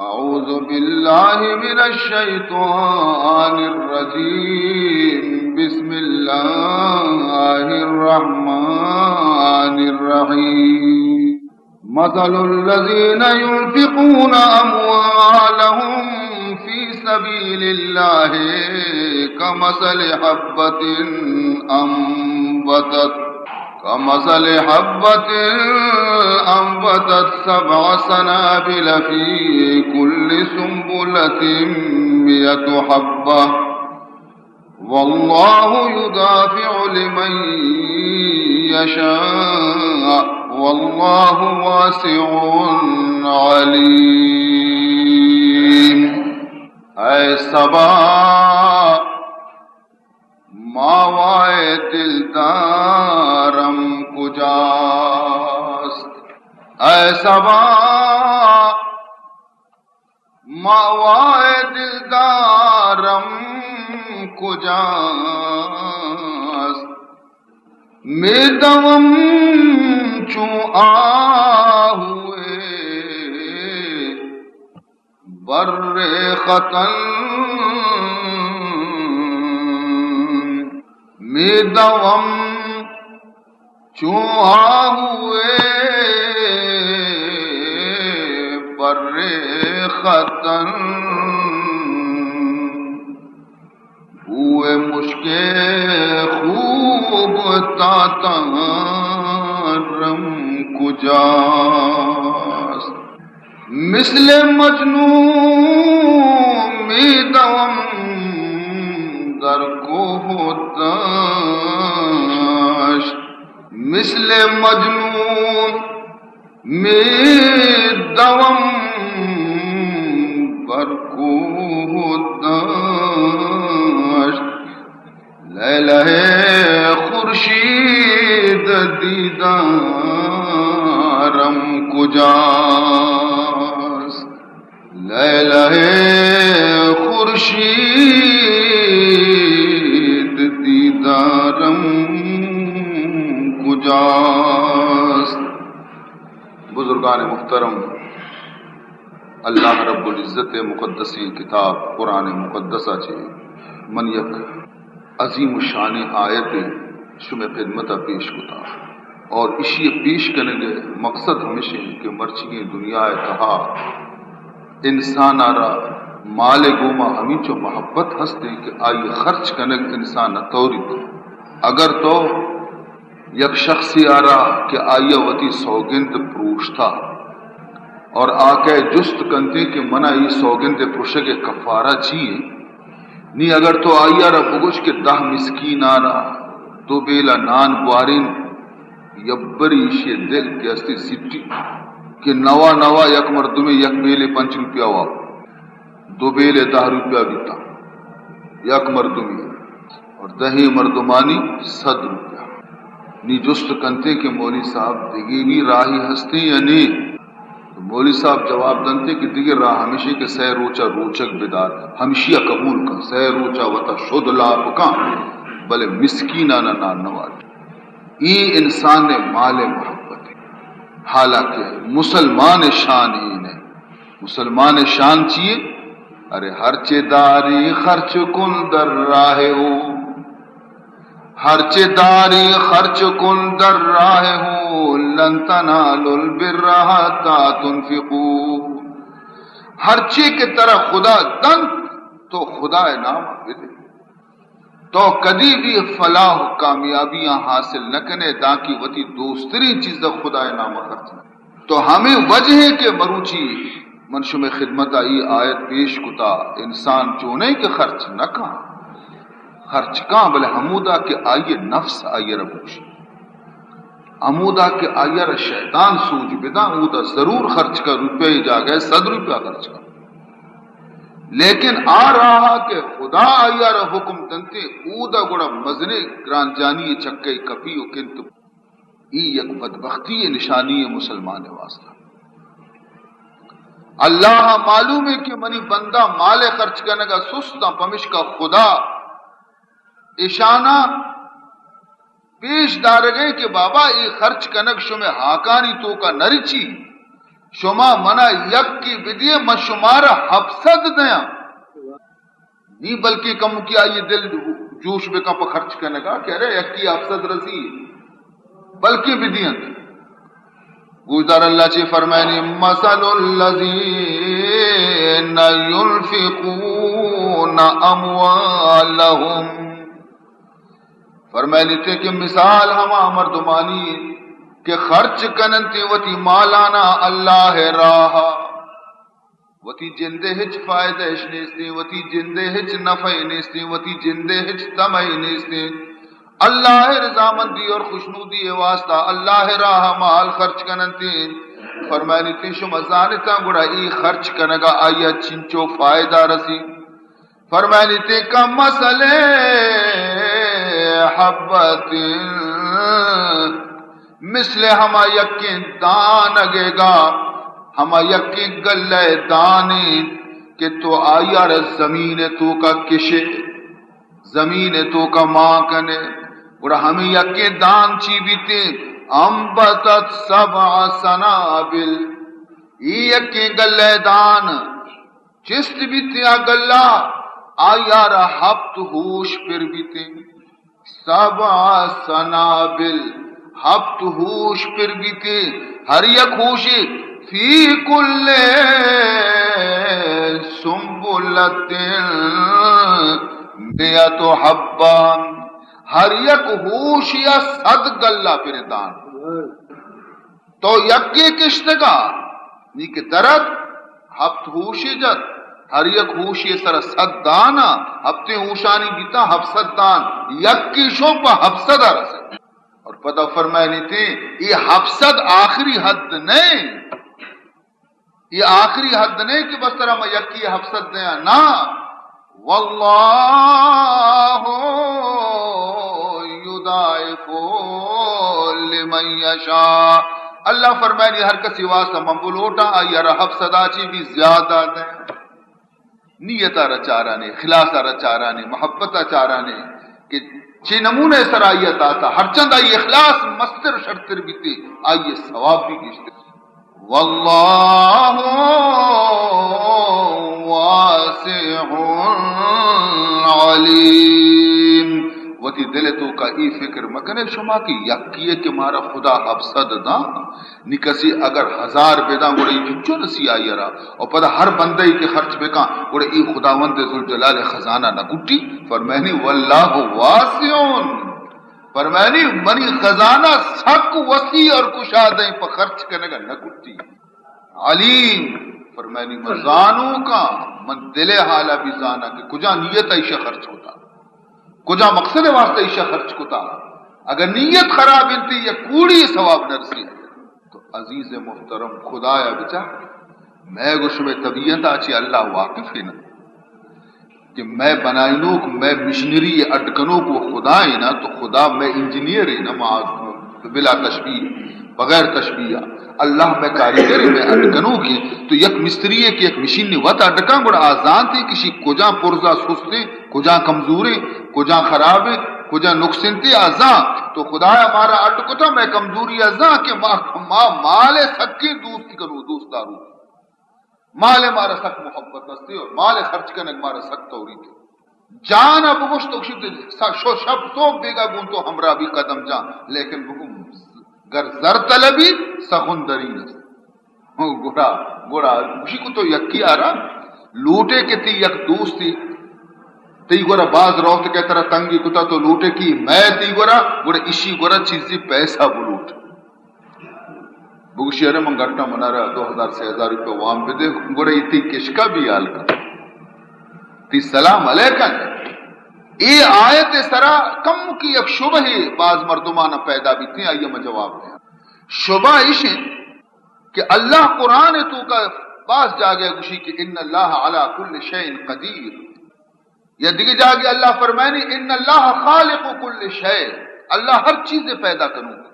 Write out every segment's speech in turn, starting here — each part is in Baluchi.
أعوذ بالله من الشيطان الرجيم. بسم الله الرحمن الرحيم. مثل الذين ينفقون أموالهم في سبيل الله كمثل حبة أنبتت كمثل حبة أنبتت سبع سنابل في كل سنبلة مئة حبة والله يضاعف لمن يشاء والله واسع عليم. اے سبا، ماوائے دلدارم کجاست؟ اے سبا، ماوائے دلدارم کجاست؟ میدوم چون آہوئے بر ختن، میدوم چون آہوئے بر ختن، بوئے مشکے خوب تاتاں رم کجاست؟ مثل مجنون میدوم در کوه دشت، مثل مجنون می‌دوم بر کوه و دشت، لیلهٔ خورشید دیدارم کجاست؟ لیلهٔ خورشید دیدارم کجاست؟ بزرگان محترم، اللہ رب العزت ءِ مقدسیں کتاب قرآن مقدس ءَ چہ من یک عظیم الشان آیتے شمئے خدمت ءَ پیش کتا، اور اشی ءِ پیش کنگ ءِ مقصد ہمیش انت کہ مرچیگیں دنیا ءِ تہا انسان ءَ را مال ءِ گوما ہمینچو محبت ہست انت کہ آئی ءِ خرچ کنگ انسان ءَ توریت۔ اگر تو یک شخصے ءَ را کہ آئی ءَ وتی سوگند پروشتا اور آ کہ جست کنتے کہ منا اے سوگند ءِ پروشگ ءِ کفارہ چی انت؟ نی اگر تو آئی ءَ را بگوش کہ دہ مسکین ءَ را دو بیلہ نان بوارین، یبری ایشی ءِ دل کہ استی سٹی کہ نوا نوا یک مردمے یک بیلے پنچ روپیہ وا، دو بیلے دہ روپیہ بیتا، یک مردمے، اور دہیں مردمانی صد روپیہ۔ نی جست کنتے کہ مولوی صاحب دگہ بھی راہی ہستے یا نی؟ تو مولوی صاحب جواب دنتے کہ دگہ راہ ہمیشی کہ سئے روچا روچگ بدار، ہمشیا قبول کن، سئے روچا وتا شد لاپ کن، بلے مسکینانا نان نوار۔ ای انسان ءِ مال ءِ محبت انت، حالانکہ مسلمان ءِ شان ای نہ۔ مسلمان ءِ شان چی انت؟ ارے ہرچے داری خرچ کن در راہ او، ہرچے داری خرچ کن در راہ او، لن تنالوا البر حتی تنفقوا۔ ہرچے کہ ترا خدا دنت، تو خدا ءِ نام ءَ بدے۔ تو کدی بھی فلاح و کامیابیاں حاصل نہ کنے، دانکہ وتی دوستریں چیز خدا ءِ نام ءَ خرچ نہ کنے۔ تو ہمے وجہ ہے کہ مروچی من شمئے خدمت ءَ ای آیت پیش کتا، انسان چونیں کہ خرچ نہ کن، خرچ کن، بلے ہمودا کہ آئی نفس آئی را بوشی، ہمودا کہ آئی را شیطان سوج بداں، اودا ضرور خرچ کن، روپیہ جاگہ صد روپیہ خرچ کن۔ لیکن آ راہ کہ خدا آئی را حکم دنتے، اودا گڑا مزنیں گرانجانی چکے کپی و کنت۔ ای یک بدبختی نشانی مسلمان واسطہ۔ اللہ معلوم ہے کہ منی بندہ مال خرچ کنگا سستاں، پمشکا خدا اشانا پیش دارگے کہ بابا، اے خرچ کنگ شمے ہاکانی توکا نرچی۔ شما منا یکے بدیے، من شمارا ہپت سد دیاں۔ نی بلکیں کمکی آئی دل جوش بکن پہ خرچ کنگا کہ ارے یکے ہپت سد رسی، بلکیں بدینت۔ گوشدار اللہ چے فرمائنی، مثل الذین ینفقون اموالهم، فرمائنی تے کہ مثال ہما مردمانی کہ خرچ کننتی وتی مالانا اللہ راہ، وتی جندے ہچ فائدہ اش نیستیں، وتی جندے ہچ نفع نیستیں، وتی جندے ہچ طمع نیستیں، اللہ رضامندی اور خوشنودی واسطہ اللہ راہ مال خرچ کننتی۔ فرمائنی تے شما زانتاں گڑا ای خرچ کنگا آیا چنچو فائدہ رسی؟ فرمائنی تے کمثل حبۃ، مثل ہما یکیں دانگے گا، ہما یکیں گلہ دانے کہ تو آئی ءَ را زمین ءِ توکا کشے، زمین ءِ توکا مان کنے، گڑا ہمے یکیں دان چی بیتے؟ انبتت سبع سنابل، اے یکیں گلہ دان چست بیتیں آ گلہ، آئی ءَ را ہپت ہوش پر بیتیں۔ سبع سنابل، ہپت ہوش پر بیتیں، ہر یک ہوشے فی کل سنبلۃ مئۃ حبۃ، ہر یک ہوشے ءَ صد گلہ پر دان۔ تو یکے کشتگا، نی کہ درت، ہپت ہوشے جت، ہر یک ہوشے سرا صد دانا، ہپتیں ہوشانی بیتا ہپت سد دان، یکے شو پہ ہپت سد رسے۔ اور پدا فرمائنی تے، اے ہپت سد آخری حد نئے، اے آخری حد نئے کہ بس ترا ما یکے ہپت سد دیاں، نا، واللہ یضاعف لمن یشاء۔ اللہ فرمائنی، ہر کسی واسطہ من بلوٹاں، آئی ءَ را ہپت سد ءَ چی بھی زیادہ دیں۔ نیت ءَ را چارانے، اخلاص ءَ را چارانے، محبت ءَ چارانے کہ چی نمونے سر آئی ءَ داتا، ہرچند آئی اخلاص مستر شرتر بیتے، آئی ثواب بھی گیشتر۔ واللہ واسع علیم۔ وتی دل ءِ توکا اے فکر مکنے شما کہ یکے کہ مارا خدا ہپت سد داں، نی کسی اگر ہزار بداں گڑا اے چنچو رسی آئی ءَ را، اور پدا ہر بندے کہ خرچ بکاں گڑا اے خداوند ذوالجلال ءِ خزانہ نہ کٹی؟ فرمائنی واللہ واسع، فرمائنی، منی خزانہ سک وسیع اور کشادہ ایں، پہ خرچ کنگا نہ کٹی۔ علیم، فرمائنی، من زانوکاں، من دل ءِ حالا بھی زاناں کہ کجا نیت ایشا خرچ کتا، کجا مقصد ءِ واسطہ ایشا خرچ کتا۔ اگر نیت خراب انتی، یک کوڑی ثواب نہ رسی۔ تو عزیز محترم، خدایا بچار، مئے گو شمئے طبیعت ءَ چی اللہ واقف ہے نا، کہ مئے بنائینوک، مئے مشنری اڈ کنوک و خدا ہے نا، تو خدا مئے انجینئر ہے نا، ما بلا تشبیہ، بغیر تشبیہ، اللہ مئے کاریگر ہے، مئے اڈ کنوک ہے۔ تو یک مستری ہے کہ یک مشین نے وت اڈ کن، گڑا آ زانتے کہ شی کجا پرزا سستے، کجا کمزوریں، کجا خرابیں، کجا نقص انت، آ زان۔ تو خدایا مارا اڈ کتا، مئے کمزوری آ زان کہ ما، ما مال سکیں دوست کنو، دوست دارو۔ مال مارا سک محبت استے اور مال خرچ کنگ مارا سک توریتے۔ جان ءَ بگوش تو گوشی، شو شپ سوب بیگا گون تو ہمراہ بی قدم جان، لیکن بگو گر زر طلبی سخن درین است۔ گڑا، گڑا گوشی کو تو یکی آرا لوٹے کہ تی یک دوستی تی گورا باز روت کہ ترا تنگی کتا، تو لوٹے کہ مئے تی گورا، گڑا اشی گورا چیزی پیسہ بلوٹ۔ بگوشی، ارے من گٹا منارا دو ہزار سے ہزار روپے وام بدے، گڑا ای تی کشکا بھی حال کن۔ تی سلام علیکن۔ اے آیت سرا کم کی یک شبہ باز مردمانا پیدا بیتی، آئی ما جواب دیں۔ شبہ ایش انت کہ اللہ قرآن توکا باز جاگہ گوشی کہ ان اللہ علی کل شیء قدیر۔ یا دیگہ جاگہ اللہ فرمائنی، ان اللہ خالق کل شیء، اللہ ہر چیز پیدا کنوک۔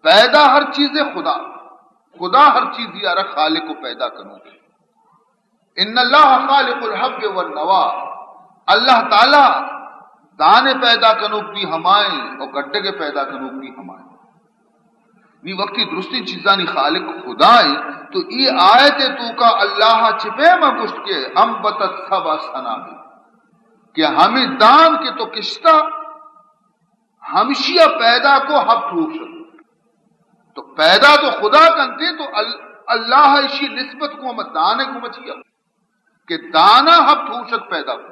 پیدا ہر چیز خدا، خدا ہر چیز یارا خالق و پیدا کنوک۔ ان اللہ خالق الحب والنوی، اللہ تعالی دانے پیدا کنوک بھی ہمائیں اور گڈگے پیدا کنوک بھی ہمائیں۔ نی وقتی درستیں چیزانی خالق خدا ایں، تو اے آیت ءِ توکا اللہ ءَ چہ پیما گوشت کہ انبتت سبع سنابل، کہ ہمے دان کہ تو کشتا، ہمشی ءَ پیدا کو ہپت ہوشک۔ تو پیدا تو خدا کنتے، تو ال-، اللہ ءَ اشی نسبت کو ہم دان ءِ گوما چیا کہ دانا ہپت ہوشک پیدا کو،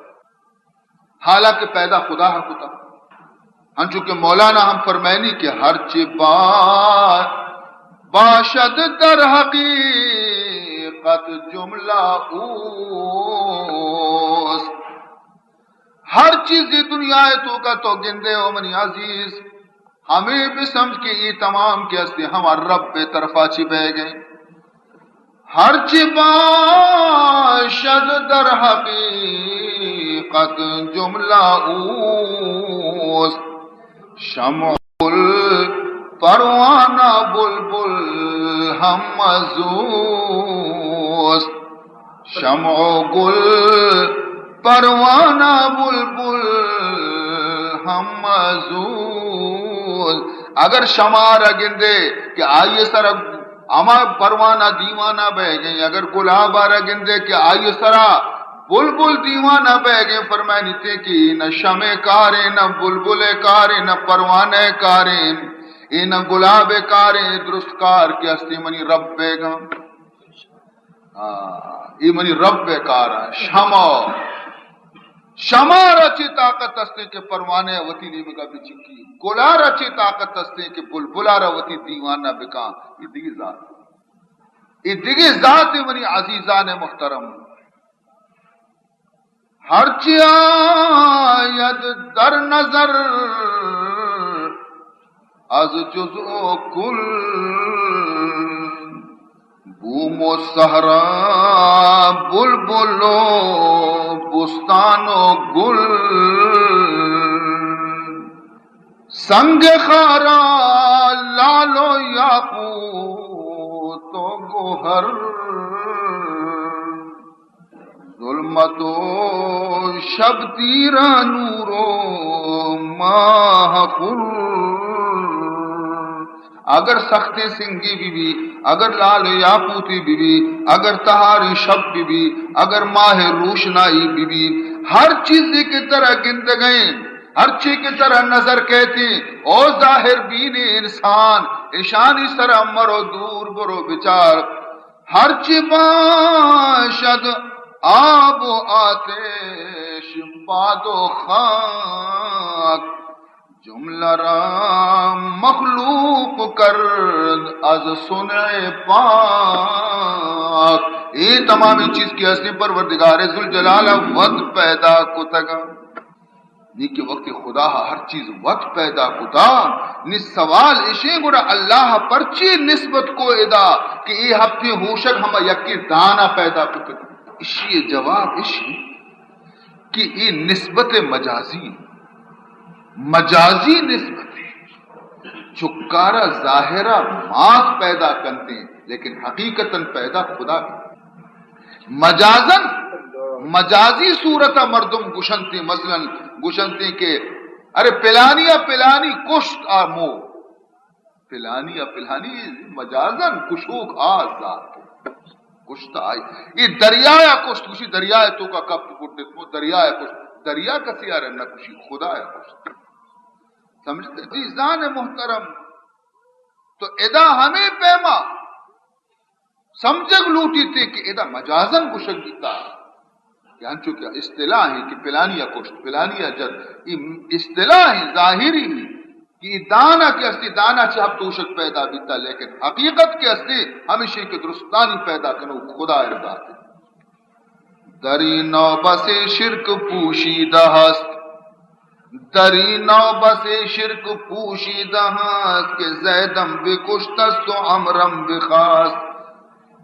حالانکہ پیدا خدا ءَ کتا۔ ہنچو کہ مولانا ہم فرمائنی کہ ہرچی با-، باشد در حقیقت جملہ اوست۔ ہر چیزے دنیا ءِ توکا تو گندے او منی عزیز، ہمے بسمجھ کہ اے تمام کہ ہستے ہما رب ءِ طرفا چہ بیگ ءَ۔ ہرچی باشد در حقیقت جملہ اوست، شمع گل پروانہ بلبل ہم از اوست۔ شمع و گل، پروانہ بلبل ہم از اوست۔ اگر شمع ءَ را گندے کہ آئی ءِ سرا ہما پروانہ دیوانہ بئیگ ءَ ایں، اگر گلاب ءَ را گندے کہ آئی ءِ سرا بلبل دیوانہ بئیگ ءَ ایں، فرمائنیتے کہ اے نہ شمع ءِ کار ایں، نہ بلبل ءِ کار ایں، نہ پروانہ ءِ کار ایں، اے نہ گلاب ءِ کار ایں، درست کار کہ ہستے منی رب بیگ ءَ ایں۔ آ، اے منی رب ءِ کار ءَ۔ شمع، شمع ءَ را چے طاقت ہستیں کہ پروانہ ءَ وتی نیمگ ءَ بچکی؟ گل ءَ را چے طاقت ہستیں کہ بلبل ءَ را وتی دیوان ءَ بکاں؟ اے دگہ ذات، اے دگہ ذات ایں منی عزیزان محترم۔ ہرچی آید در نظر از جزء و کل، بوم و صحرا، بلبل و بستان و گل، سنگ خارا، لال و یاقوت و گوہر، ظلمت و شب تیرا، نور و ماہ خور۔ اگر سختیں سنگے بہ بی، اگر لال یاقوتے بہ بی، اگر تہاریں شپ بہ بی، اگر ماہ روشنائی بہ بی، ہر چیزے کہ ترا گندگ ءَ ایں، ہرچی کہ ترا نظر کئیت ایں، او ظاہر بینیں انسان، اشانی سرا مرو، دور برو، بچار۔ ہرچی باشد آب و آتش، باد و خاک، جملہ را مخلوق کرد از صنع پاک۔ اے تمامیں چیز کہ ہستیں پروردگار ذوالجلال ءَ وت پیدا کتگ۔ نی کہ وقتی خدا ءَ ہر چیز وت پیدا کتا، نی سوال اشیں گڑا اللہ ءَ پرچے نسبت کو ادا کہ اے ہپتیں ہوشگ ہما یکیں دان ءَ پیدا کتگ؟ اشی ءِ جواب اشی کہ اے نسبت مجازی، مجازی نسبت۔ چکارا ظاہرا ماس پیدا کنتیں، لیکن حقیقتاً پیدا خدا بیت۔ مجازاً، مجازی صورت ءَ مردم گشنتیں، مثلاً گشنتیں کہ ارے پلانی ءَ پلانی کشت آ مو، پلانی ءَ پلانی، مجازاً کشوک آ ذات کشت آئی۔ اے دریا ءَ کشت، گوشی دریا ءِ توکا کپت کٹت مو، دریا ءَ کشت۔ دریا کسی ءَ را نہ کشی، خدا ءَ کشت۔ سمجھتے؟ عزیزان محترم، تو ادا ہمے پیما سمجھگ لوٹیت کہ ادا مجازاً گوشگ بیتا کہ انچو کہ اصطلاح ایں کہ پلانی ءَ کشت، پلانی ءَ جت، اے اصطلاح ایں، ظاہری ایں کہ اے دان ءَ کہ ہستی، دان ءَ چہ ہپت ہوشگ پیدا بیتا، لیکن حقیقت کہ ہستی ہمیشی کہ درستانی پیدا کنوک خدا ءِ ذات ایں۔ در این نو بسے شرک پوشیدہ است، در این نو بسے شرک پوشیدہ است، که زیدم بکشت است و عمرم بخواست۔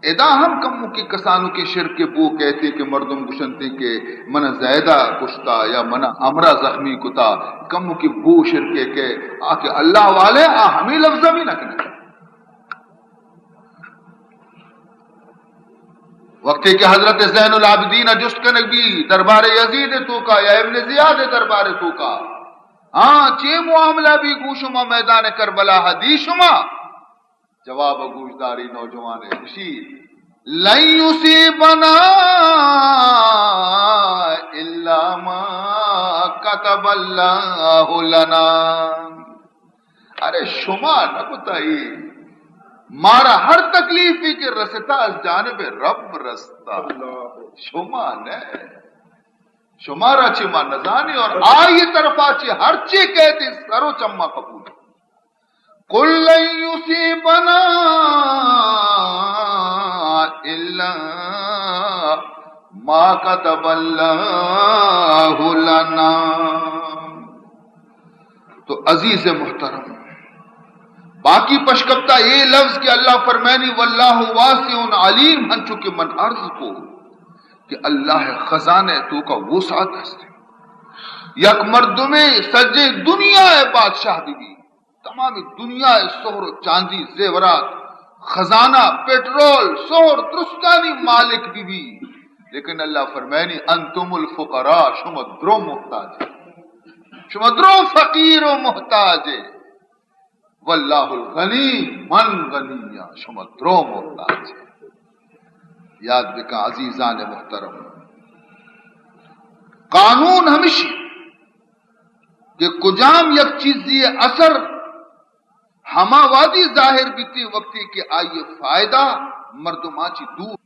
ادا ہم کموکیں کسانوکیں شرک ءِ بو کئیت کہ مردم گشنت کہ من زید ءَ کشتا یا من عمر ءَ زخمی کتا، کموکیں بو شرک ءِ کہ آ کہ اللہ والے آ ہمے لفظ ءَ بھی نہ کننت۔ وقتی کہ حضرت زین العابدین ءَ جست کنگ بی دربار یزید ءِ توکا یا ابن زیاد ءِ دربار ءِ توکا، ہاں، چے معاملہ بی گوں شما میدان کربلا ءَ دی شما؟ جواب گوشداری نوجوان ہے، گوشی، لن یصیبنا الا ما کتب اللہ لنا۔ ارے شما نہ کتائی، مارا ہر تکلیفی کہ رستا از جانب رب رستا۔ شما نہ، شمارا چی ما نزانی اور آئی طرفا چی ہر چی کہتی سر و چما قبول۔ قل لن یصیبنا الا ما کتب اللہ لنا۔ تو عزیز محترم، باقی پشکپتا اے لفظ کہ اللہ فرمائنی، واللہ واسع علیم، ہنچو کہ من عرض کو کہ اللہ خزانہ توکا وسعت ہستے۔ یک مردمے سجے دنیا بادشاہ بی بی، تمام دنیا سہر و چاندی زیورات، خزانہ، پٹرول، سہر، درستانی مالک بی بی، لیکن اللہ فرمائنی، انتم الفقراء، شما درو محتاج ہے، شما درو فقیر و محتاج ہے۔ واللہ الغنی، من غنی، شما درو محتاج ہے۔ یاد بکن عزیزان محترم، قانون ہمیشی کہ کجام یک چیزی اثر ہما وادی ظاہر بیتی وقتی کہ آئی فائدہ مردماں چی دور،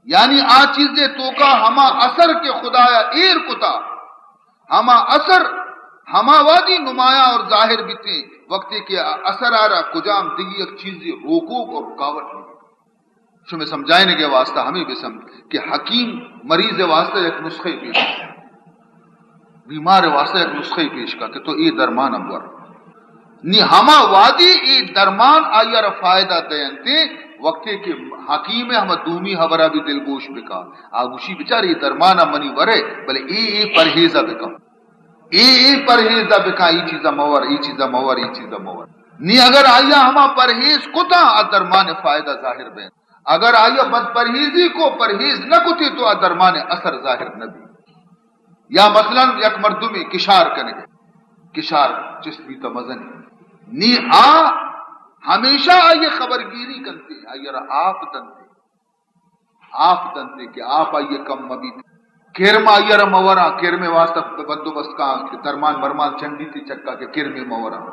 یعنی آ چیزے توکا ہما اثر کہ خدایا ایر کتا، ہما اثر ہما وادی نمایاں اور ظاہر بیتی وقتی کہ آ اثر آرا کجام دگی یک چیزی روکوک اور رکاوٹ نہیں۔ شمے سمجھائینگ ءِ واسطہ ہمے بہ سمجھ کہ حکیم مریض ءِ واسطہ یک نسخے پیش کا، بیمار ءِ واسطہ یک نسخے پیش کا کہ تو اے درمان ءَ بور۔ نی ہما وادی اے درمان آئی ءَ را فائدہ دینتے، وقتے کہ حکیم ءِ ہما دومی ہبرا بھی دلگوش بکا، آ گوشی بچار اے درمان ءَ منی ورے، بلے اے اے پرہیز ءَ بکن۔ اے، اے پرہیز ءَ بکن، اے چیزا مور، اے چیزا مور، اے چیزا مور۔ نی اگر آئی ءَ ہما پرہیز کتا، آ درمان فائدہ ظاہر بین۔ اگر آئی ءَ بد پرہیزی کو، پرہیز نہ کتی تو آ درمان اثر ظاہر نہ بی۔ یا مثلاً یک مردمی کشار کنگے، کشار چست بیتا مزنی۔ نی آ ہمیشہ آئی خبرگیری کنتے، آئی را آپ دنتے۔ آپ دنتے کہ آپ آئی ءَ کم مہ بیت۔ کرم آئی ءَ را مہ وراں، کرم ءِ واسطہ بندوبست کاں کہ درمان مرمان چنڈی تی چکا کہ کرم ءَ مہ وراں۔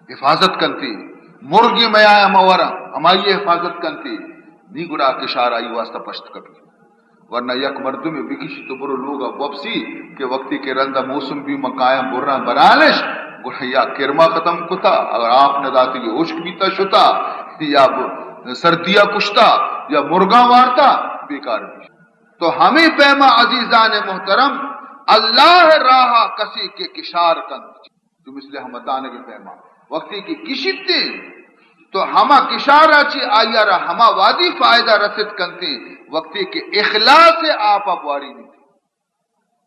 حفاظت کنتے، مرگی میایا مہ وراں، ہمائی ءَ حفاظت کنتے۔ نی گڑا کشار آئی واسطہ پشت کپی۔ ورنہ یک مردمے بکشی تو برو لوگا وپسی کہ وقتی کہ رندا موسم بی من کایاں براں برانش، گڑا یا کرما ختم کتا، اگر آپ نہ داتی کہ ہشک بیتا شتا، یا ب-، سردیا کشتا، یا مرگاں وارتا، بیکار بی۔ تو ہمے پیما عزیزان محترم، اللہ راہا کسے کہ کشار کنت، تو مثل ہمتانگ پیما وقتی کہ کشیتے، تو ہما کشارا چی آئی را ہما وادی فائدہ رسد کنتے، وقتی کہ اخلاص آپ بواری نہیں۔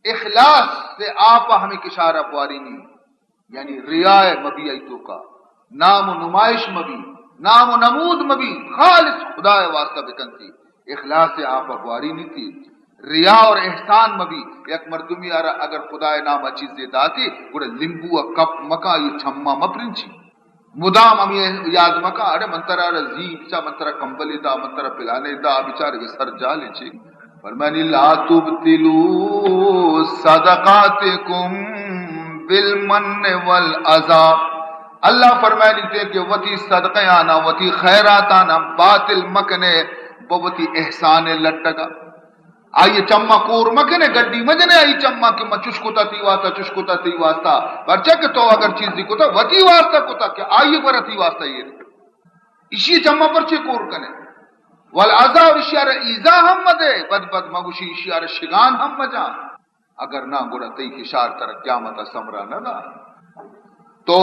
اخلاص سے آپ ہمیں کشارا بواری نہیں۔ یعنی ریا مبی آئی توکا، نام و نمائش مبی، نام و نمود مبی، خالص خدا واسطہ بکنتی، اخلاص آپ گواری نیتی، ریا اور احسان مبی۔ یک مردمی آرا اگر خدا نام چیزے داتی، گڑا لمبو کپ مکا، یہ چما مپرنچی۔ مدام ہمیں یاد مکا، اڑے من ترا را زی بچا، من ترا کمبلے دا، من ترا پلانے دا، بچارے سر جالے چی۔ فرمانی، لا تبطلوا صدقاتکم بالمن والاذی۔ اللہ فرمانی تے کہ وتی صدقے آنا، وتی خیرات آنا باطل مکنے، بہ وتی احسان لٹگا۔ آئی چما کور مکنے، گڈی مجنے آئی چما کہ ما چش کتا تی واسطہ، چش کتا تی واسطہ۔ پرچہ کہ تو اگر چیزی کتا، وتی واسطہ کتا کہ آئی گورا تی واسطہ یہ۔ اشی چما پرچے کور کنے؟ والاذی، اور اشیار ایزا ہم مدے، بد بد مگوشی، اشیار شگان ہم مجان۔ اگر نہ گڑا تئی کشار تر قیامت سمرا نہ دا۔ تو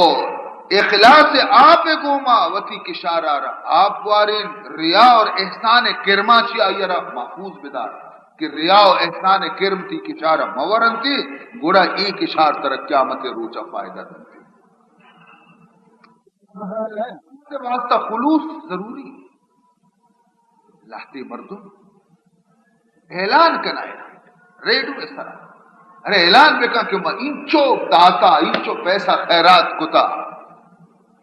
اخلاص آپ گوما وتی کشارا را آپ بوارین، ریا اور احسان کرما چی آئی را محفوظ بدار کہ ریا و احسان کرم تی کشارا مورنتی، گڑا ای کشار تر قیامت روچا فائدہ دنتی۔ واسطہ خلوص ضروری۔ لہتے مردم اعلان کنائے ریڈیو سرا، ارے اعلان بکن کہ ما انچو داتا، انچو پیسہ خیرات کتا۔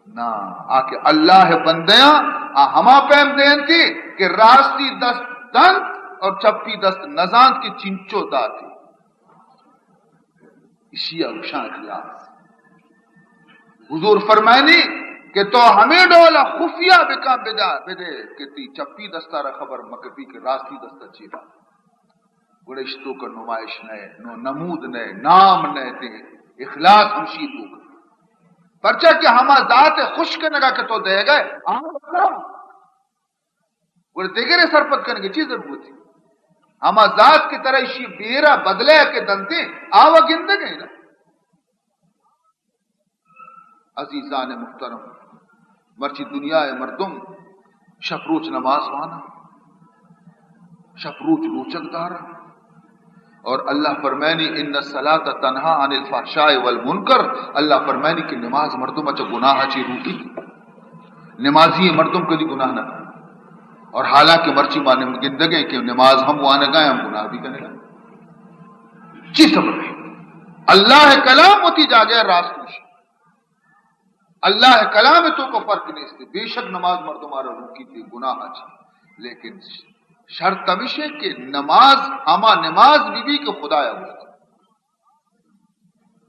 نا، آ کہ اللہ ءِ بندیاں، آ ہما پیم دینتی کہ راستی دست دنت اور چپی دست نزانت کہ چنچو داتی۔ اشی ءَ گوشاں اخلاص۔ حضور فرمائنی کہ تو ہمے ڈول خفیہ بکن، بدا، بدے کہ تی چپی دستا را خبر مکپی کہ راستی دستا چی دات۔ گڑا اش توکا نمائش نئے، نو نمود نئے، نام نئے، تے اخلاص ہمشی توکا۔ پرچا کہ ہما ذات خوش کنگا کہ تو دے گئے، آ گڑا دگرے سرپد کنگے چی ضرورت ہے؟ ہما ذات کہ ترا اشی بیرا بدلے کہ دنتے، آوا گندگے نا۔ عزیزان محترم، مرچی دنیا ءِ مردم شپ روچ نماز وانا، شپ روچ روچگ دارا، اور اللہ فرمائنی، ان الصلاۃ تنہا عن الفحشاء والمنکر، اللہ فرمائنی کہ نماز مردم چہ گناہ چی روکی۔ نمازی مردم کدی گناہ نہ کن۔ اور حالانکہ مرچی ما نم-، گندگیں کہ نماز ہم وانگا ہم گناہ بھی کنگا۔ چی سبب ہے؟ اللہ کلام وتی جاگہ راست گوشی۔ اللہ کلام توکا فرق نیست۔ بے شک نماز مردم آرا روکی تے گناہ چی، لیکن شرط ہمیش ہے کہ نماز ہما نماز بھی بھی کہ خدایا گوشتا۔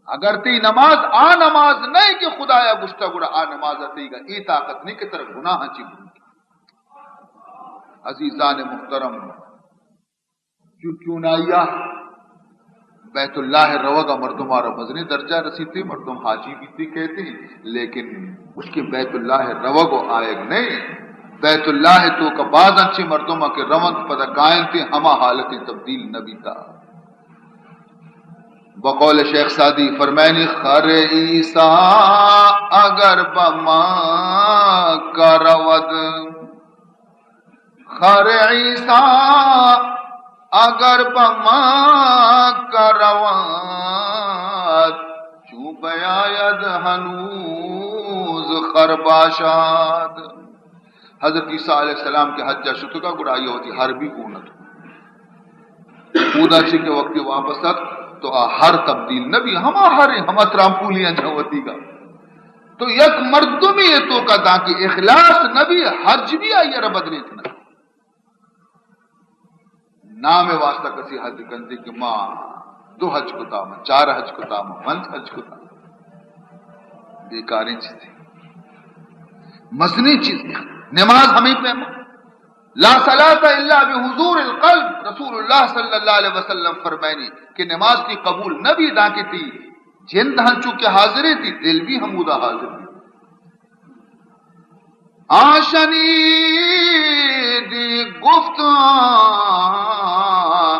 اگر تی نماز آ نماز نئے کہ خدایا گوشتا، گڑا آ نماز تیگا اے طاقت نہیں کہ ترا گناہ چی بروکی۔ عزیزان محترم، چون چونائیا بیت اللہ روگا مردم آرا مزنی درجہ رسیتی، مردم حاجی بیتی کہتی، لیکن اس کے بیت اللہ روگ و آیگ نہیں۔ بیت اللہ توکا بعض انچی مردم کہ رونت پدا کائنتی، ہما حالت تبدیل نبیتا۔ بقول شیخ سعدی فرمائنی، خر عیسی اگر بہ مکہ رود، خر عیسی اگر بہ مکہ رود، چون بیاید ہنوز خر باشد۔ حضرت عیسیٰ علیہ السلام کہ حج ءَ شتگا، گڑا آئی ءَ وتی ہر بھی گون ات۔ اودا چہ کہ وقتی واپس ات تو آ ہر تبدیل نہ بی، ہما ہر ایں، ہما ترامپولی انجا وتیگا۔ تو یک مردمی توکا دانکہ اخلاص نہ بی، حج بھی آئی ءَ را بدلیت نہ۔ نام واسطہ کسی حج کنتی کہ ما دو حج کتا، ما چار حج کتا، ما پنچ حج کتا۔ بیکاریں چیزیں، مزنیں چیزیں۔ نماز ہمیں پیما، لا صلاۃ الا بحضور القلب۔ رسول اللہ صلی اللہ علیہ وسلم فرمائنی کہ نماز تی قبول نہ بی دانکہ تی جند ہنچو کہ حاضر ہے، تی دل بھی ہمودا حاضر ہے۔ آ شنیدی گفتاں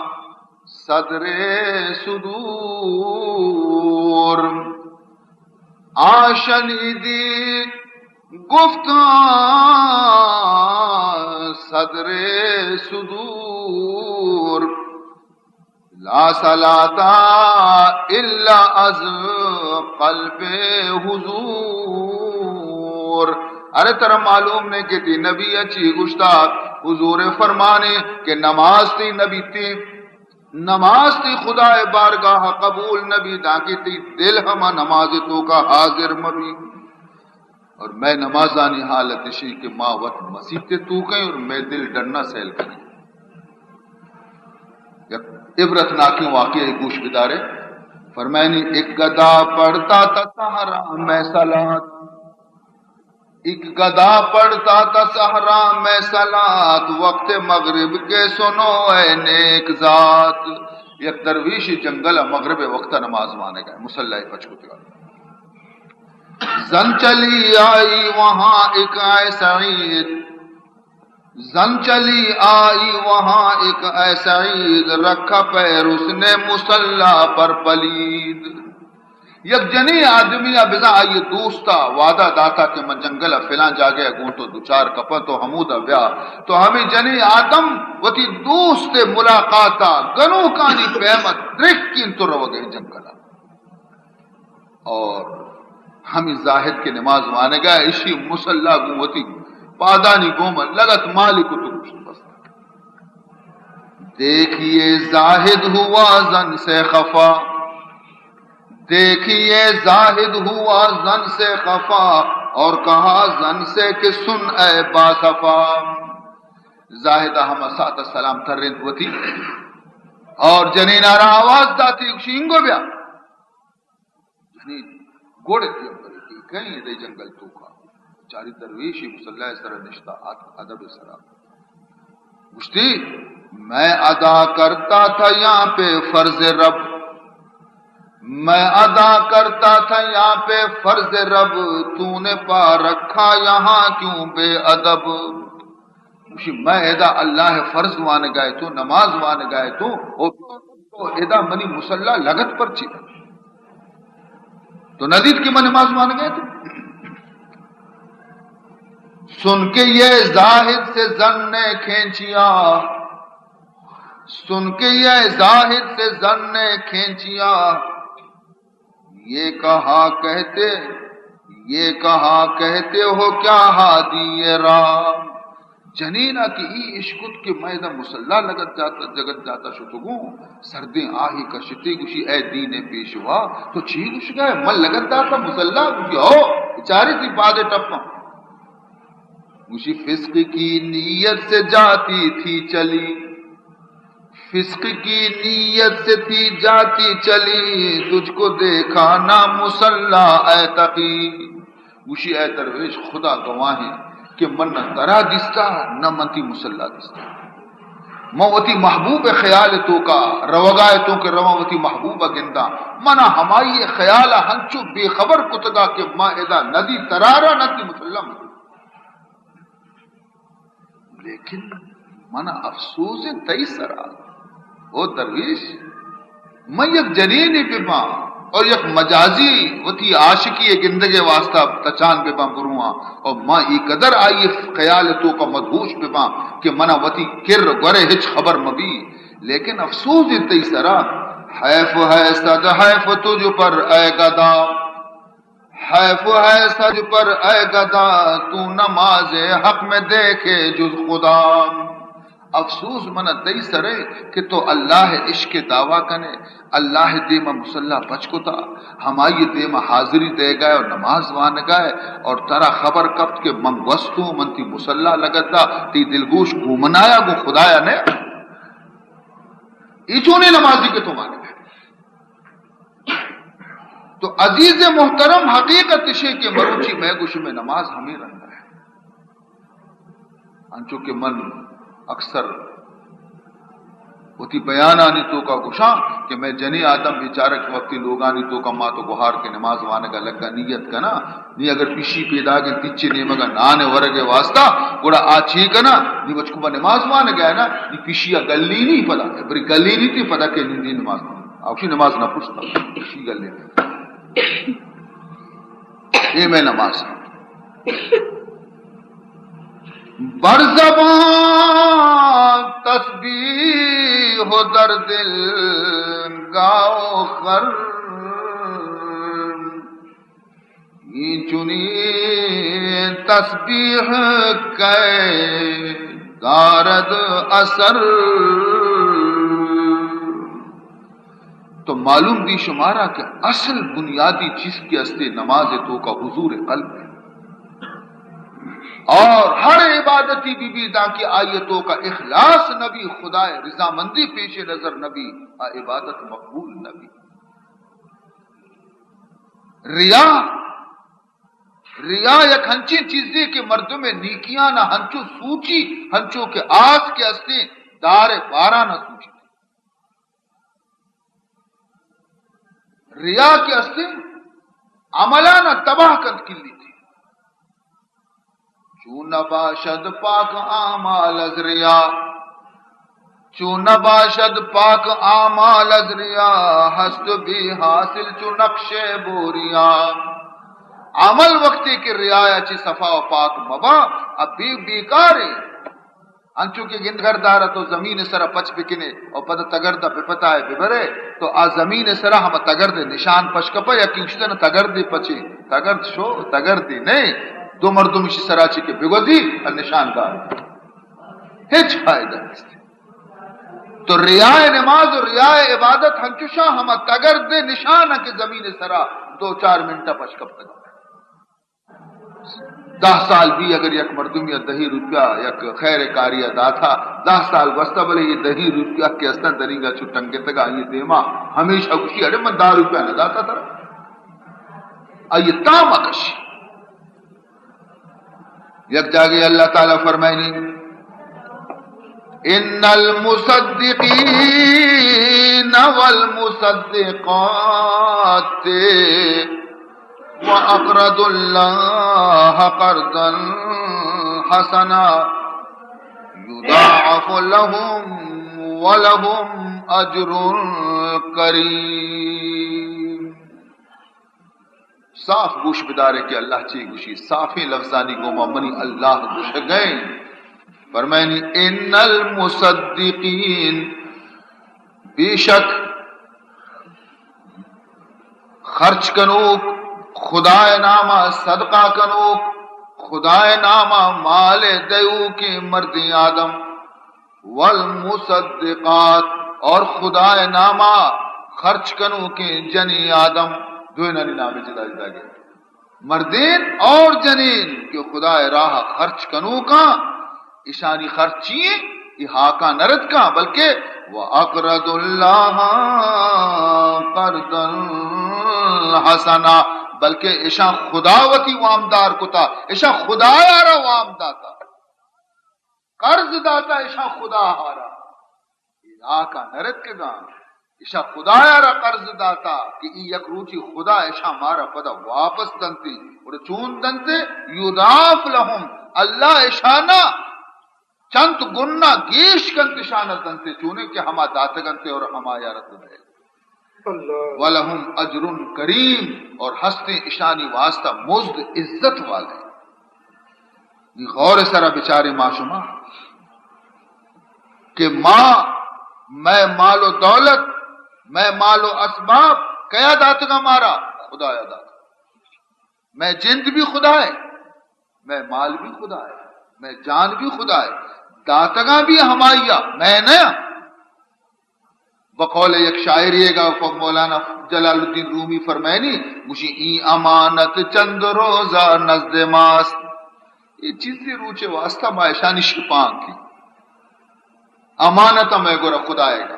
صدر صدور، آ شنیدی گفتاں صدر صدور، لا صلاة الا از قلب حضور۔ ارے ترا معلوم نے کہ تی نبی اچی گشتا، حضور فرمانے کہ نماز تی نبی تی، نماز تی خدا بارگاہ قبول نبی دانکہ تی دل ہما نماز توکا حاضر مبی۔ اور مئے نمازانی حالت اشی کہ ما وت مسیت ءِ توک ایں اور مئے دل ڈنا سیل کنیں۔ یک عبرت ناکیں واقعہ گوش بدارے۔ فرمائنی، ایک گدا پڑھتا تھا صحرا میں صلات، ایک گدا پڑھتا تھا صحرا میں صلات، وقت مغرب کے سنو اے نیک ذات۔ یک درویش جنگل مغرب وقت نماز مانے گئے، مصلی پچ کتگا۔ زن چلی آئی وہاں ایک اے سعید، زن چلی آئی وہاں ایک اے سعید، رکھا پیر اس نے مصلی پر پلید۔ یک جنیں آدمی ءَ بزاں آئی دوست ءَ وعدہ داتا کہ من جنگل ءَ فلاں جاگہ ءَ گوں تو دوچار کپاں، تو ہمودا بیا۔ تو ہمے جنیں آدم وتی دوست ءِ ملاقات ءَ گنوکانی پیم ءَ درکینت تو روگ ءَ جنگل ءَ۔ اور ہمے زاہد کہ نماز وانگا، اشی مصلی گوں وتی پادانی گوما لگت مالی کت و گوشت بس۔ دیکھیے زاہد ہوا زن سے خفا، دیکھیے زاہد ہوا زن سے خفا، اور کہا زن سے کہ سن اے باصفا۔ زاہدہ ہما ساعت سلام ترینت وتی اور جنین ءَ را آواز داتی، گوشی، اینگو بیا۔ جنین گوڑ تی امبری کہ کہیں دے جنگل توکا چاری، درویشی مصلی سر نشتا، ات ادب سرا۔ گوشتی، میں ادا کرتا تھا یہاں پہ فرض رب، میں ادا کرتا تھا یہاں پہ فرض رب، تو نے پا رکھا یہاں کیوں بے ادب۔ گوشی، میں ادا اللہ فرض وانگائے تو، نماز وانگائے تو، او تو ادا منی مصلی لگت پرچی؟ تو نہ دیت کہ من نماز وانگائے تو؟ سن کے یہ زاہد سے زن نے کھینچیا، سن کے یہ زاہد سے زن نے کھینچیا، یہ کہا کہتے، یہ کہا کہتے ہو کیا ہادی راہ۔ جنینا کہ ای اشکت کہ میں ادا مصلی لگت جاتا، جگت جاتا شتگوں، سردیں آہی کشتی، گوشی، اے دین پیشوا، تو چی گوشگائے؟ من لگت داتا مصلی؟ گوشی، ہو، بچاری تی پادے ٹپاں۔ گوشی، فسق کی نیت سے جاتی تھی چلی، فسق کی نیت سے تھی جاتی چلی، تجھ کو دیکھا نہ مصلی اے تقی۔ گوشی، اے درویش، خدا گواہیں کہ من نہ ترا دیستا، نہ من تی مصلی دیستا۔ من وتی محبوب خیال توکا روگائے تو کہ رواں وتی محبوب گنداں۔ منا ہمائی خیال ہنچو بے خبر کتگا کہ ما ادا ندی ترارا نہ تی مصلی۔ لیکن من افسوز انت تئی سرا، او درویش، من یک جنینے بباں اور یک مجازی وتی عاشقی گندگے واسطہ تچان بباں برواں، اور من ای قدر آئی خیال توکا مدہوش بباں کہ منا وتی کر گورے ہچ خبر مبی۔ لیکن افسوز انت تئی سرا، حیف ہے صد حیف تجھ پر اے گدا۔ حیف ہے سج پر اے گدا، تو نماز حق میں دیکھے جز خدا۔ افسوس من تئی سرے کہ تو اللہ عشق دعویٰ کنے، اللہ دیما مصلی پچ کتا، ہمائی دیما حاضری دے گئے اور نماز وان گئے، اور ترا خبر کپت کہ من گوستوں، من تی مصلی لگت دا، تی دلگوش گومنایا گو خدایا نے۔ ای چونیں نمازی کہ تو وان گئے۔ تو عزیز محترم، حقیقت اشے کہ مروچی مئے گوشمے نماز ہمے رنگ ہے۔ انچو کہ من اکثر وتی بیانانی توکا گوشاں کہ مئے جنی آدم بیچارہ کہ وقتی لوگانی توکا مات و گوہار کے نماز وانگا لگا نیت کنا، نی اگر پیشی پیداگیں تچے نیمگا نان ورگے واسطہ، گڑا آ چی کنا؟ نی بچکو با نماز وانگا ہے نا، نی پیشی گلی نہیں پدا، بری گلی نہیں تی پدا کہ نی نماز وانگا۔ آ گوشی نماز نہ پرستا، شی گلے۔ اے میں نماز۔ بر زبان تسبیح و در دل گاو خر۔ این چنین تسبیح کئے دارد اثر۔ تو معلوم بی شمارا کہ اصل بنیادی چیز کہ استے نماز توکا حضور قلب ہے۔ اور ہر عبادتی بی بی داں کہ آئی توکا اخلاص نبی، خدائے رضامندی پیش نظر نبی، آ عبادت مقبول نبی۔ ریا، ریا یک ہنچیں چیزے کہ مردم نیکیاں نہ ہنچو سوچی، ہنچو کہ آس کہ استیں دار باران سوچی۔ ریا کہ استیں عملاں تباہ کنت کلی تی۔ چون نباشد پاک اعمال از ریا، چون نباشد پاک اعمال از ریا، ہست بی حاصل چو نقش بوریا۔ عمل وقتی کہ ریا چی صفا و پاک مبا، اب بی بیکاریں۔ انچو کہ گندگر دار تو زمین سرا پچ بکنے اور پد تگرد بپتائے ببرے، تو آ زمین سرا ہم تگرد نشان پش کپا، یا کہ اشتن تگرد پچے، تگرد شو، تگرد نہیں، دو مردم اسی سرا چی کہ بگوزی اور نشان دار۔ ہچ فائدہ نہیں۔ تو ریائے نماز و ریائے عبادت ہنچوشاں ہم تگرد نشان کہ زمین سرا دو چار منٹ پش کپتگ۔ دہ سال بی اگر یک مردمی ءَ دہی روپیہ یک خیر کاری ءَ داتا، دہ سال گوستا، بلے اے دہی روپیہ کہ استاں دنیگا چو ٹنگتگا آئی دیما، ہمیشہ گوشی، اڑے من دہ روپیہ نہ داتا ترا۔ آئی تام کشی۔ یک جاگے اللہ تعالی فرمائنی، ان المصدقین والمصدقات وأقرضوا الله قرضا حسنا يضاعف لهم ولهم أجر كريم۔ صاف گوش بدارے کہ اللہ چی گوشی، صافیں لفظانی گوما منی اللہ گوشگئے۔ فرمائنی، ان المصدقین، بے شک خرچ کنوک، خدائے ناما صدقہ کنوک، خدائے ناما مال دیوکیں مردیں آدم، والمصدقات، اور خدائے ناما خرچ کنوکیں جنیں آدم، دوئینانی نام جدا جدا گئے۔ مردین اور جنین کہ خدائے راہ خرچ کنوکاں، اشانی خرچ چی ایں؟ اے ہاکاں نہ رتکاں، بلکہ وَأَقْرَضُوا اللَّهَ قَرْضًا حَسَنًا، بلکہ اشاں خدا وتی وامدار کتا، اشاں خدایا را وام داتا، قرض داتا اشاں خدا ہارا۔ اے ہاکاں نہ رتکگاں، اشاں خدایا را قرض داتا کہ اے یک روچی خدا اشاں مارا پدا واپس دنتے۔ گڑا چون دنتے؟ یضاعف لهم، اللہ اشانا چند گنا گیش کنت، اشانا دنتے، چونیں کہ ہما داتگنتے اور ہما یارت دے۔ اللہ۔ ولهم اجر کریم، اور ہستیں اشانی واسطہ مزد عزت والے۔ نی غور سرا بچاریں ما شما کہ ما، مئے مال و دولت، مئے مال و اسباب کیا داتگا مارا؟ خدایا داتگا۔ مئے جند بھی خدائے، مئے مال بھی خدائے، مئے جان بھی خدائے، داتگاں بھی ہمائیا، مئے نیا۔ بقول یک شاعرے گا، مولانا جلال الدین رومی فرمائنی، گوشی، این امانت چند روزہ نزد ماست۔ اے چیزے روچے واسطہ ما اشانی شپانکی۔ امانت ہمیں گورا خدائے گا۔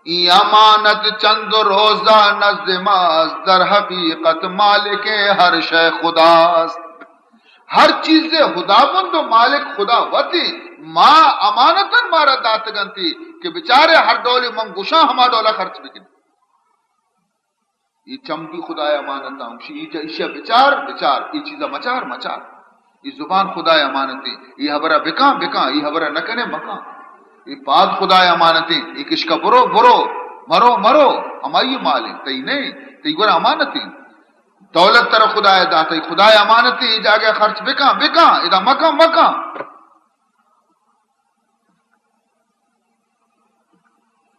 این امانت چند روزہ نزد ماست، در حقیقت مالک ہر شے خداست۔ ہر چیزے خداوند و مالک خدا وتی، ما امانتاً مارا داتگنتی کہ بچارے ہر ڈولے من گشاں ہما ڈولا خرچ بکنی۔ اے چم بھی خدائے امانت ہم، ایشی، ایشی بچار، بچار، اے چیزا مچار، مچار۔ اے زبان خدائے امانت ہے، اے حبرہ بکاں، بکاں، اے حبرہ نکنے، مکاں۔ اے پاد خدائے امانت ہے، اے کشکا برو، برو، مرو، مرو، ہمائی مال ہے، تئی نہیں، تئی گورا امانت ہے۔ دولت ترا خدائے داتا، اے خدائے امانت ہے، اے جاگہ خرچ بکاں، بکاں، ادا مکاں، مکاں۔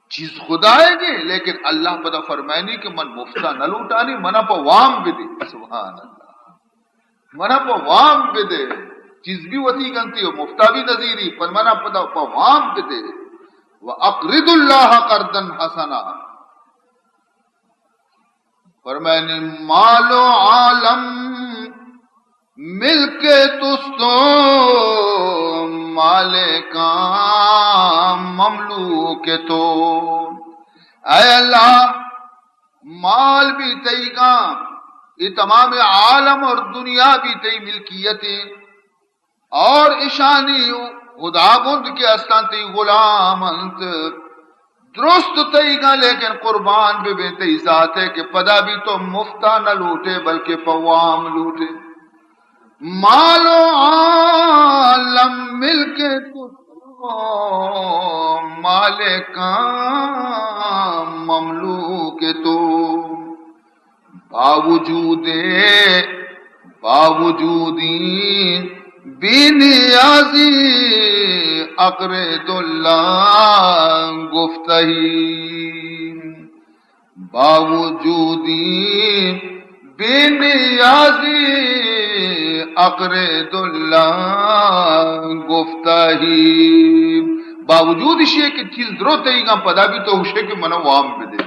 چیز خدائے گے، لیکن اللہ پدا فرمائنی کہ من مفتا نہ لوٹانی، منا پہ وام بدے۔ سبحان اللہ۔ منا پہ وام بدے۔ چیز بھی وتی گنتی و مفتا بھی نزیری، پر منا پدا پہ وام بدے۔ وَأَقْرِضُوا اللَّهَ قَرْضًا حَسَنًا۔ فرمائنی، مال و عالم ملک توست و مالکاں مملوک تو۔ اے اللہ، مال بھی تئیگاں، اے تمام عالم اور دنیا بھی تئی ملکیت ہیں۔ اور اشانی خداوند کہ استاں تئی غلام انت، درست تئیگاں، لیکن قربان بہ بیں تئی ذاتے کہ پدا بھی تو مفتا نہ لوٹے بلکہ پہ وام لوٹے۔ مال و عالم ملک تو، مالکاں مملوک تو۔ باوجود، باوجود بے نیازی اقرض اللہ گفتہی۔ باوجود بے نیازی اقرض اللہ گفتہی۔ باوجود اشی کہ چیز درو تئیگاں پدا بھی تو گوشے کہ منا وام بدے۔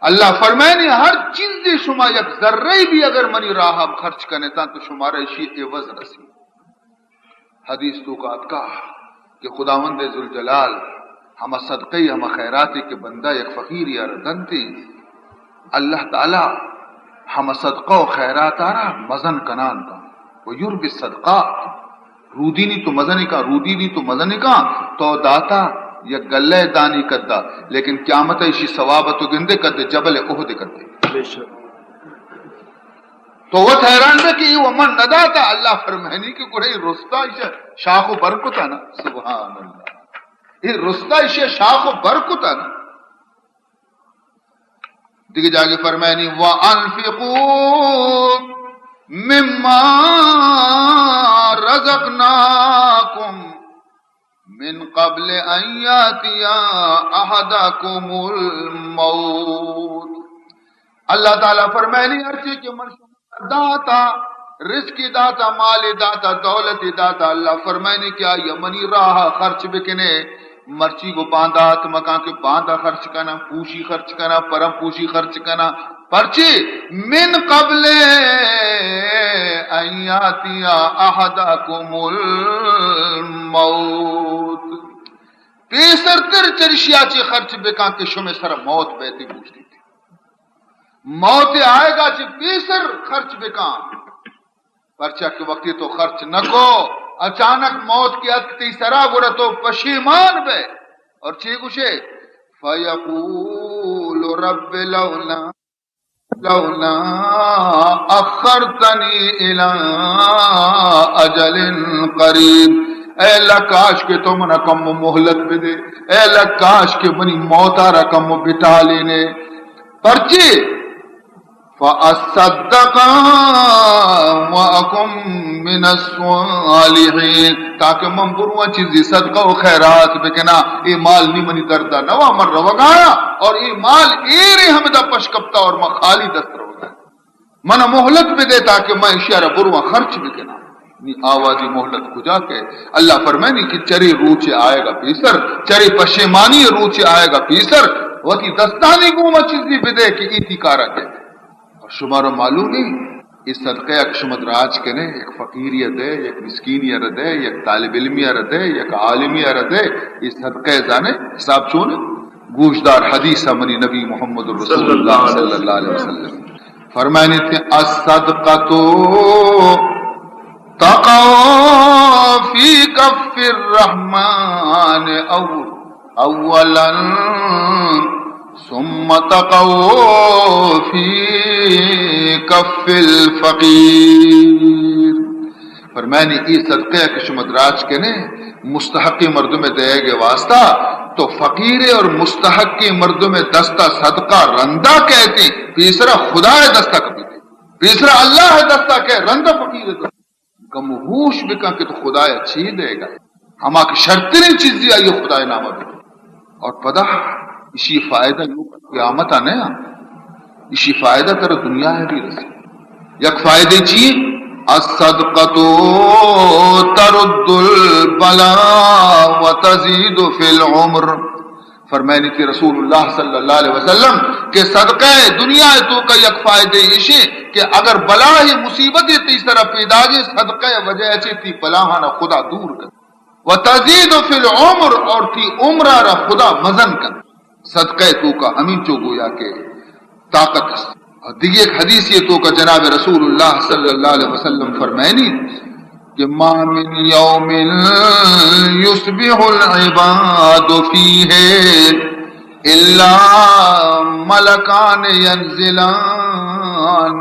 اللہ فرمائنی، ہر چیزے شما یک ذرے بھی اگر منی راہ ءَ خرچ کنتاں تو شمارا اشی عوض رسی۔ حدیث توکا اتکا کہ خداوند ذوالجلال ہما صدقے، ہما خیراتے کہ بندہ یک فقیرے ءَ را دنتے، اللہ تعالی ہما صدقہ و خیرات ءَ را مزن کنان کا، و یربی الصدقات، رودینی تو مزنی کا، رودینی تو مزنی کا، تو داتا یک گلہ دانی کدا، لیکن قیامت ءَ اشی ثواب تو گندے کدے جبل احد کدے۔ بے شک۔ تو وت حیران بے کہ اے و من نہ داتا، اللہ فرمائنی کہ گڑا اے رستا، ایشی شاخ و بر کتا نا۔ سبحان اللہ۔ اے رستا، ایشی شاخ و بر کتا نا۔ دیگہ جاگے فرمائنی، وَأَنفِقُوا مِمَّا رَزَقْنَاكُمْ مِنْ قَبْلِ أَنْ يَأْتِيَ أَحَدَكُمُ الْمَوْتُ۔ اللہ تعالی فرمائنی، ہرچی کہ من شما داتا، رزقی داتا، مالی داتا، دولتی داتا، اللہ فرمائنی کہ آئی منی راہ خرچ بکنے، مرچی گو باندات مکان کہ باندا خرچ کنا، پوشی خرچ کنا، پرم پوشی خرچ کنا، پرچی من قبل ان یاتی احدکم الموت، پیسر تر چرشیا چی خرچ بکان کہ شمے سر موت بیتی بوشتی۔ موت آئے گا چی پیسر خرچ بکان، پرچا کہ وقتی تو خرچ نہ کو، اچانک موت کہ اتک تی سرا، گڑا تو پشیمان بے۔ اور چی گوشے؟ فیقول رب لولا، لولا اخرتنی الی اجل قریب۔ اے اللہ کاش کہ تو منا کم مہلت بدے، اے اللہ کاش کہ منی موتا را کم بٹالینے۔ پرچے؟ فَأَصَّدَّقَ وَأَكُن مِّنَ الصَّالِحِينَ، تاکہ من برواں چیزی صدقہ و خیرات بکناں۔ اے مال نی منی دردا نوا، من روگایا اور اے مال ایرے ہمدا پش کپتا اور من خالی دست روگایا۔ من مہلت بدے تاکہ من اشیارا برواں خرچ بکناں۔ نی آوازی مہلت کجا کئے؟ اللہ فرمائنی کہ چرے روچے آئے گا پیسر، چرے پشیمانی روچے آئے گا پیسر، وتی دستانی گوما چیزی بدے کہ ایتی کارا کئے۔ اور شمارا معلوم ہے، اے صدقہ یک شما دراج کنے، یک فقیری دے، یک مسکینی را دے، یک طالب علمی را دے، یک عالمی را دے، اے صدقہ زانے حساب چونے؟ گوشدار حدیث منی نبی محمد رسول اللہ صلی اللہ علیہ وسلم۔ فرمائنی تھے، الصدقۃ تقع فی کف الرحمن او-، اولا ثم تقع فی کف الفقیر۔ فرمائنی، اے صدقہ کہ شما دراج کنے، مستحقیں مردم دئیگ واسطہ، تو فقیر اور مستحقیں مردم دستا صدقہ رندا کئیت، پیسرا خدا دستا کپیت، پیسرا اللہ دستا کئے، رندا فقیر دستا۔ کم ہوش بکن کہ تو خدا چی دئیگا، ہما کہ شرتریں چیزی آئی خدا نامہ بکن۔ اور پدا اشی فائدہ یو قیامت نہ، اشی فائدہ تر دنیا ہے بھی رسی۔ یک فائدے چی؟ الصدقۃ ترد البلاء وتزيد في العمر۔ فرمائنی تھی رسول اللہ صلی اللہ علیہ وسلم کہ صدقہ دنیا توکا یک فائدے اشی کہ اگر بلاہی مصیبت تی سرا پیداگی، صدقہ وجہ چی تی بلاہانا خدا دور کن۔ وتزيد في العمر، اور تی عمرا را خدا مزن کن۔ صدقہ توکا ہمینچو گویا کہ طاقت است۔ اور دیگه یک حدیث یہ توکا جناب رسول اللہ صلی اللہ علیہ وسلم فرمائنی کہ ما من يوم يصبح العباد فيه إلا ملكان ينزلان۔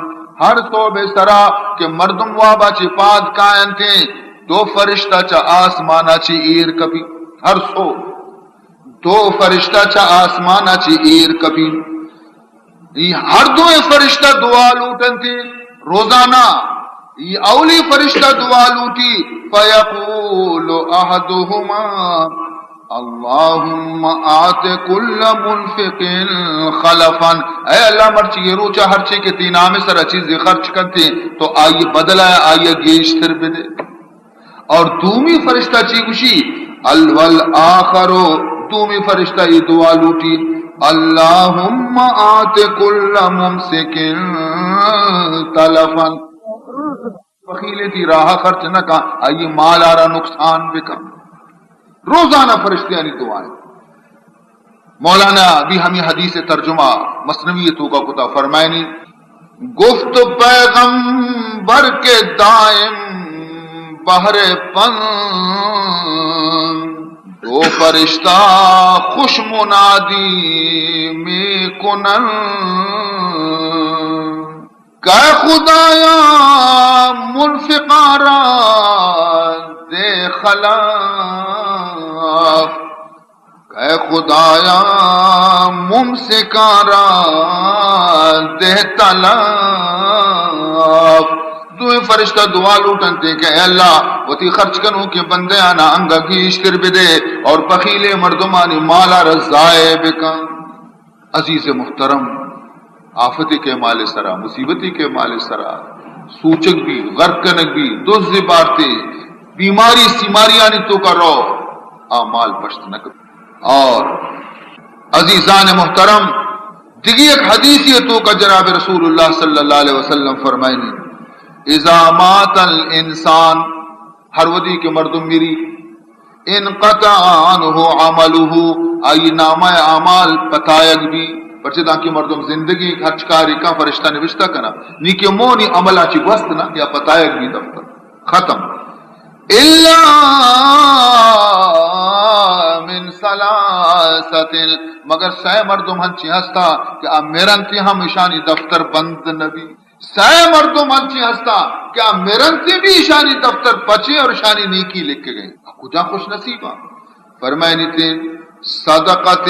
ہر صبح سرا کہ مردم وابا چی پاد کاینتے، دو فرشتہ چہ آسمانا چی ایر کپی۔ ہر صبح دو فرشتہ چہ آسمانا چی ایر کپی۔ ای ہر دوئیں فرشتہ دعا لوٹنتی روزانہ۔ ای اولی فرشتہ دعا لوٹی، فیقول احدہما، اللهم اعط كل منفق خلفا۔ اے اللہ، مرچی یہ روچا ہر چی کہ تی نام سر چیز خرچ کنتے تو آئی بدلہ آئی گیشتر بدے۔ اور دومی فرشتہ چی گوشی؟ ال-، والآخر، دومی فرشتہ یہ دعا لوٹی، اللهم آت كل ممسك تلفا۔ بخیلے تئی راہ خرچ نہ کن، آئی مال آرا نقصان بکن۔ روزانہ فرشتیانی دعائیں۔ مولانا بھی ہمیں حدیث ترجمہ مثنوی توکا کتا، فرمائنی، گفت پیغمبر که دائم بهر پند، دو فرشته خوش منادی می‌کنند. که خدایا منفقان را ده خلف، که خدایا ممسکان را ده تلف. دوئیں فرشتہ دعا لوٹنتے کہ اے اللہ، وتی خرچ کنوکیں بندیانا انگا گیشتر بدے اور بخیلیں مردمانی مالا را ضائع بکن۔ عزیز محترم، آفتے کہ مال سرا، مصیبتے کہ مال سرا، سوچگ بی، غرق کنگ بی، دز بارتے، بیماری سیماریانی توکا رو، آ مال پشت نہ کن۔ اور عزیزان محترم، دگی ایک حدیثی توکا جناب رسول اللہ صلی اللہ علیہ وسلم فرمائنی، اذا مات الانسان، ہر وھدی کہ مردم میری، انقطع عنه عمله، آئی نامہ اعمال پتایگ بی، پرچہ دانکہ مردم زندگی ہرچ کاری کن فرشتہ نوشتہ کنا، نی کہ مونی عملا چی گوست نا یا پتایگ بی دفتر ختم۔ الا من ثلاثة، مگر سئے مردم ہنچی ہستا کہ آ مرنتی ہم اشانی دفتر بند نبی۔ سئے مردم انچیں ہستاں کہ آ مرنتے بھی اشانی دفتر پچیں اور اشانی نیکی لکھ گئے۔ کجا خوش نصیباں؟ فرمائنیتے، صدقۃ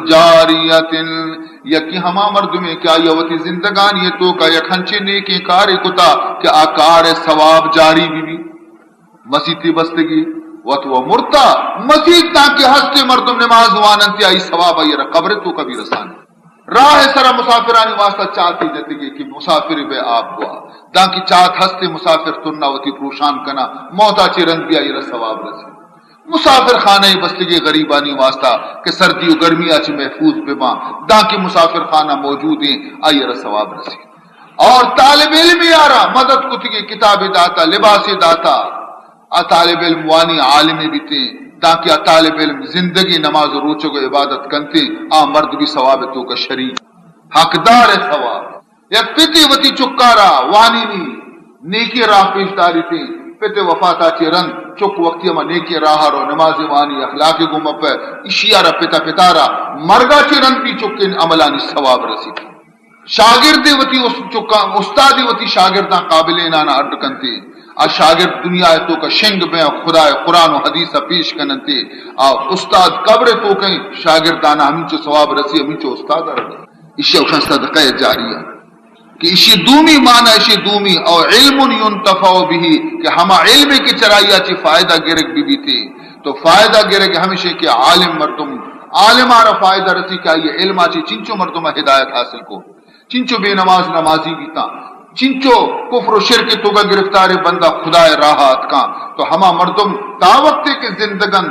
جاریۃ، یکی ہما مردمے کہ آئی وتی زندگانی توکا یک ہنچیں نیکیں کارے کتا کہ آ کار ثواب جاری بی بی۔ مسیتی بستگی، وت و مرتا، مسیت دانکہ ہستے مردم نماز واننتی، آئی ثواب آئی را قبر توکا بھی رسانی۔ راہ سرا مسافرانی واسطہ چاتے جتگی کہ مسافر بے آپ گوا، دانکہ چات ہستے مسافر تنا وتی پروشان کنا، موتا چے رند بھی آئی را ثواب رسی۔ مسافر خانہ بستگی غریبانی واسطہ کہ سردی و گرمی آ چے محفوظ بباں، دانکہ مسافر خانہ موجود ہیں، آئی را ثواب رسی۔ اور طالب علم یارا مدد کتگی، کتابے داتا، لباسے داتا، آ طالب علم وانی عالمے بیتے، دانکہ آ طالب علم زندگی نماز و روچگ و عبادت کنتے، آ مرد بھی ثواب توکا شریک، حقدار ثواب۔ یک پتے وتی چکارا وانینی، نیکی راہ پیش داریتے، پتے وفاتا چے رند چک وقتی ہما نیکی راہ رو، نماز وانی، اخلاق گم پہ، اشیارا پتا پتارا مرگا چے رند بھی چکیں عملانی ثواب رسیتے۔ شاگردے وتی اس-، چکا-، استادے وتی شاگرداں قابلینانا اڈ کنتے۔ آ شاگرد دنیا توکا شنگ بیں، خدا قرآن و حدیث پیش کننتے۔ آ استاد قبر توکیں شاگردانا ہمینچو ثواب رسی، ہمینچو استاد رسی۔ اشیا گوشن صدقہ جاریہ۔ کہ اشی دومی معنی، اشی دومی، او علم ينتفع به، کہ ہما علم کہ چرائی آ چی فائدہ گرگ بی بیتے، تو فائدہ گرگ ہمیشہ کہ عالم مردم، عالم آرا فائدہ رسی کہ آئی علم آ چی چنچو مردم ہدایت حاصل کو۔ چنچو بے نماز نمازی بیتاں، چنچو کفر و شرک توکا گرفتار بندہ خدائے راہ آتکاں، تو ہما مردم تا وقتے کہ زندگن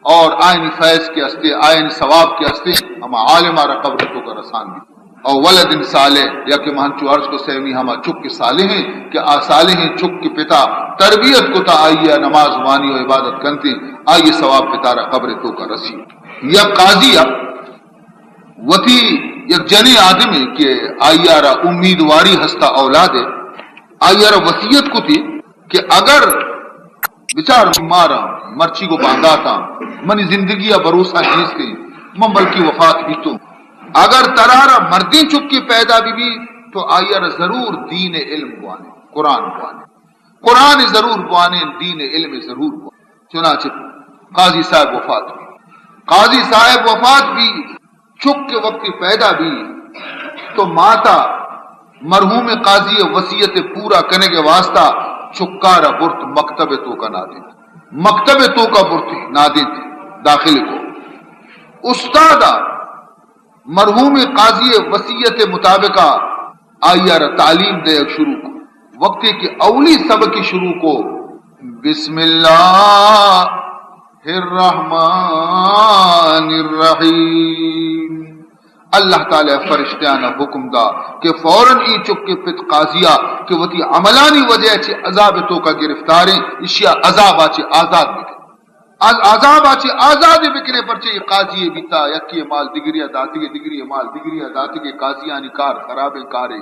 اور آئینی فیض کے ہستے، آئینی ثواب کے ہستے، ہما عالم آرا قبر توکا رسان بیت۔ او ولد صالح، یا کہ من چو عرض کو سیمی ہما چک صالح ہیں کہ آ صالح ہیں چک کے پتا تربیت کو تا آئی نماز وانی و عبادت کنتے، آئی ثواب پتا را قبر توکا رسی۔ یا قاضی وتی یک جنیں آدمے کہ آئی ء را امیدواری ہستا اولاد ء، آئی ء را وصیت کتی کہ اگر بچار مارا مرچی گو بانداتاں، منی زندگی ء بھروسہ نیست، من بلکہ وفات بیتوں، اگر ترا را مردیں چکے پیدا بہ بی تو آئی ء را ضرور دین علم بوانے، قرآن بوانے۔ قرآن ضرور بوانین، دین علم ضرور بوانین۔ چنانچہ قاضی صاحب وفات بی۔ قاضی صاحب وفات بی، چک کے وقت پیدا بی تو ماتا مرحوم قاضی وصیت پورا کنگ واسطہ چکارا برت مکتب توکا نادینت۔ مکتب توکا برت نادینت، داخل کو۔ استادا مرحوم قاضی وصیت مطابقا آئی ء را تعلیم دیگ شروع کو۔ وقتی کہ اولی سبق شروع کو، بسم اللہ، الرحمن الرحیم۔ اللہ تعالی فرشتیان حکم دا کہ فوراً ای چکے پت قاضیا کہ وتی عملانی وجہ چہ عذاب توکا گرفتاریں، اشیا عذابا چہ آزاد بکن۔ از عذابا چہ آزاد بکنے، پرچہ ای قاضی بیتا، یکی مال دگری داتگے، دگری مال دگری داتگے، قاضیانی کار خرابیں کارے۔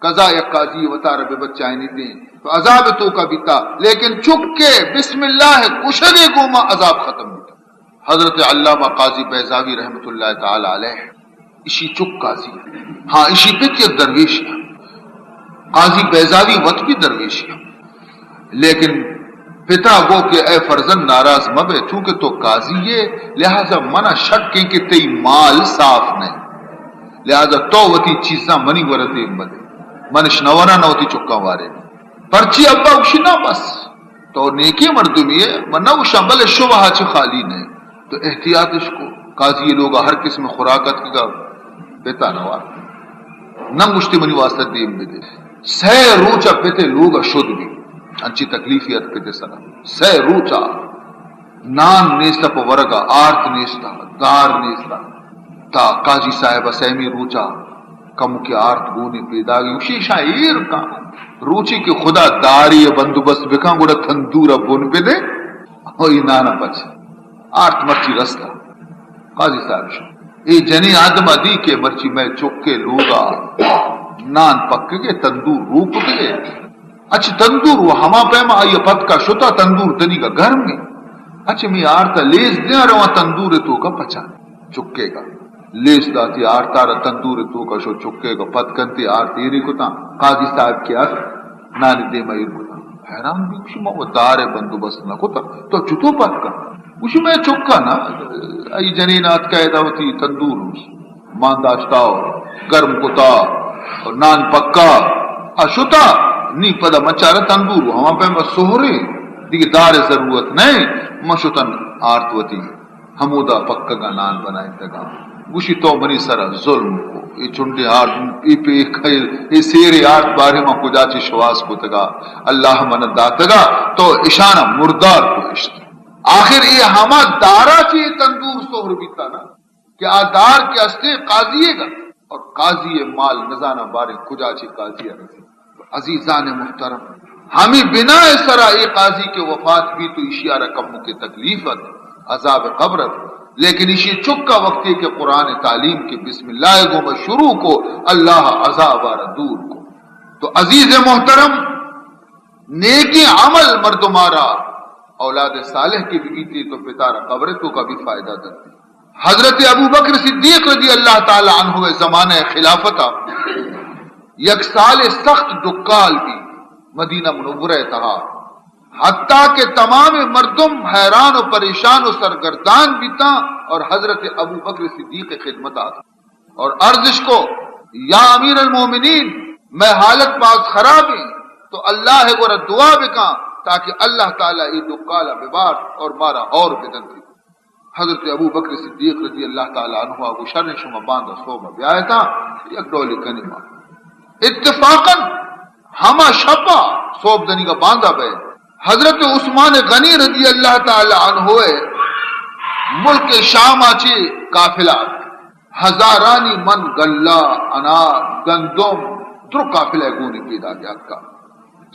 قضا یک قاضی وتارا بہ بچائینیتیں، تو عذاب توکا بیتا، لیکن چکے بسم اللہ کشگے گوما عذاب ختم بیتا۔ حضرت علامہ قاضی بیضاوی رحمت اللہ تعالی علیہ، اشی چک قاضی، ہاں، اشی پت یک درویش۔ قاضی بیضاوی وت بھی درویش، لیکن پتا گو کہ اے فرزند، ناراض مہ بے، چونکہ تو قاضی ئے، لہذا منا شک ایں کہ تئی مال صاف نہ ایں، لہذا تو وتی چیزاں منی گورا دیم بدے، من اش نہ وراں نہ وتی چکاں وارے۔ پرچی ابا؟ گوشی، نہ بس، تو نیکیں مردمی ئے، من نہ گوشاں، بلے شبہ چہ خالی نہ ایں۔ تو احتیاط اش کو، قاضی لوگا ہر قسم خوراک اتکگا، پتا نہ وارت۔ نہ گوشتی منی واسطہ دیم بدے۔ سہ روچا پتے لوگا شد بی، انچی تکلیفی ات پتے سرا۔ سہ روچا نان نیستا پہ ورگا، آرت نیستا، دار نیستا۔ تا قاضی صاحب سیمی روچا کمکے آرت گونی پیداگی، گوشی، شاں ایر کن، روچی کہ خدا داری بندوبست بکن، گڑا تندور بن بدے، او ای نانا پچ۔ آرت مرچی رستا۔ قاضی صاحب شو۔ اے جنیں آدم دی کہ مرچی مئے چکے لوگا نان پکگے، تندور روپتگے۔ اچ تندور و ہما پیما آئی پتکا شتا، تندور دنیگا گرم ہے۔ اچ می آرتا لیز دیاں، رواں تندور توکا پچاں۔ چکے گا لیز داتی، آرتارا تندور توکا شو، چکے گا پتکنتی، آرت ایری کتاں۔ قاضی صاحب کہ ات، نانی دیما ایر کتاں۔ حیران بی، گوشی، ما و دار بندوبست نہ کتا، تو چطور پتکا؟ گوشی، مئے چکا نا، ای جنین آتکا ادا وتی تندور مان داشتا و گرم کتا و نان پکا، اشتا، نی پدا مچارا تندور، ہما پیما سہرے، دیگہ دار ضرورت نہ، من شتن آرت وتی ہمودا پکگا نان بنائینتگا۔ گوشی، تو منی سرا ظلم کو، اے چنڈے آرت، اے پہ، اے سیرے آرت بارے ما کجا چہ شواز کتگا، اللہ من داتگا، تو اشانا مردار کو اشت۔ آخر اے ہما دارا چہ اے تندور سہر بیتا نا، کہ آ دار کہ استے قاضی گا، اور قاضی مال نزاناں باریں کجا چہ قاضی رسی۔ عزیزان محترم، ہمیں بنا سرا اے قاضی کہ وفات بی تو اشیارا کمکے تکلیف ات، عذاب قبر ات، لیکن اشی چکا وقتی کہ قرآن تعلیم کہ بسم اللہ گوما شروع کو، اللہ عذاب آرا دور کو۔ تو عزیز محترم، نیکیں عمل مردمارا اولاد صالح کہ ببیتی تو پتارا قبر توکا بھی فائدہ دنتی۔ حضرت ابو بکر صدیق رضی اللہ تعالی عنہ زمانہ خلافتا یک سال سخت ڈکال بی مدینہ منورہ تہا، حتیٰ کہ تمام مردم حیران و پریشان و سرگردان بیتاں اور حضرت ابو بکر صدیق خدمت آتا۔ اور عرضش کو، یا امیر المومنین، مئے حالت باز خراب ہیں، تو اللہ گورا دعا بکاں تاکہ اللہ تعالی اے ڈکالا ببار اور مارا اور بدنتی۔ حضرت ابو بکر صدیق رضی اللہ تعالی عنہ گو، شر شما باندا صوبہ بیایتا، یک ڈولی کنی ما۔ اتفاقاً ہما شپا صوب دنیگا باندا بئے، حضرت عثمان غنی رضی اللہ تعالی عنہ ملک شام چی قافلہ ات۔ ہزارانی من گلہ، انار، گندم، درو قافلہ گونی پیدا اتکا۔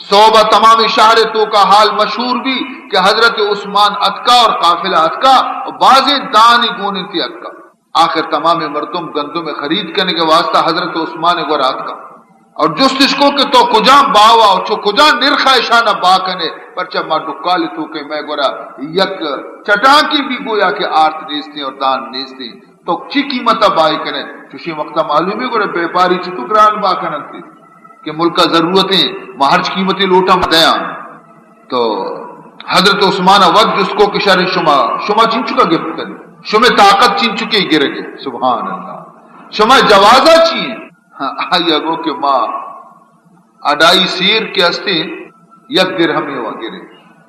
صوبہ تمام شہر توکا حال مشہور بی کہ حضرت عثمان اتکا اور قافلہ اتکا اور بازیں دانی گونی تی اتکا۔ آخر تمام مردم گندم خرید کنگے واسطہ حضرت عثمان گورا اتکا اور جستش کو کہ تو کجام باوا اور چو کجام نرخا اشانا با کنے، پرچہ ما ڈکال توکے مئے گورا یک چٹانکی بھی گویا کہ آرت نیستیں اور دان نیستیں۔ تو چی قیمت بائے کنے؟ چوشیں وقتا معلوم ہے گڑا بیپاری چتو گران با کننتی کہ ملکا ضرورتیں، ما ہرچ قیمتی لوٹا ما دیاں۔ تو حضرت عثمان وت جست کو کہ شر شما، شما چنچکا گپت کنی؟ شما طاقت چنچکے گرگے؟ سبحان اللہ۔ شما جوازا چی ہیں؟ ہاں، آیا گو کہ ما اڈائی سیر کہ استے یک درہمے وا گرے،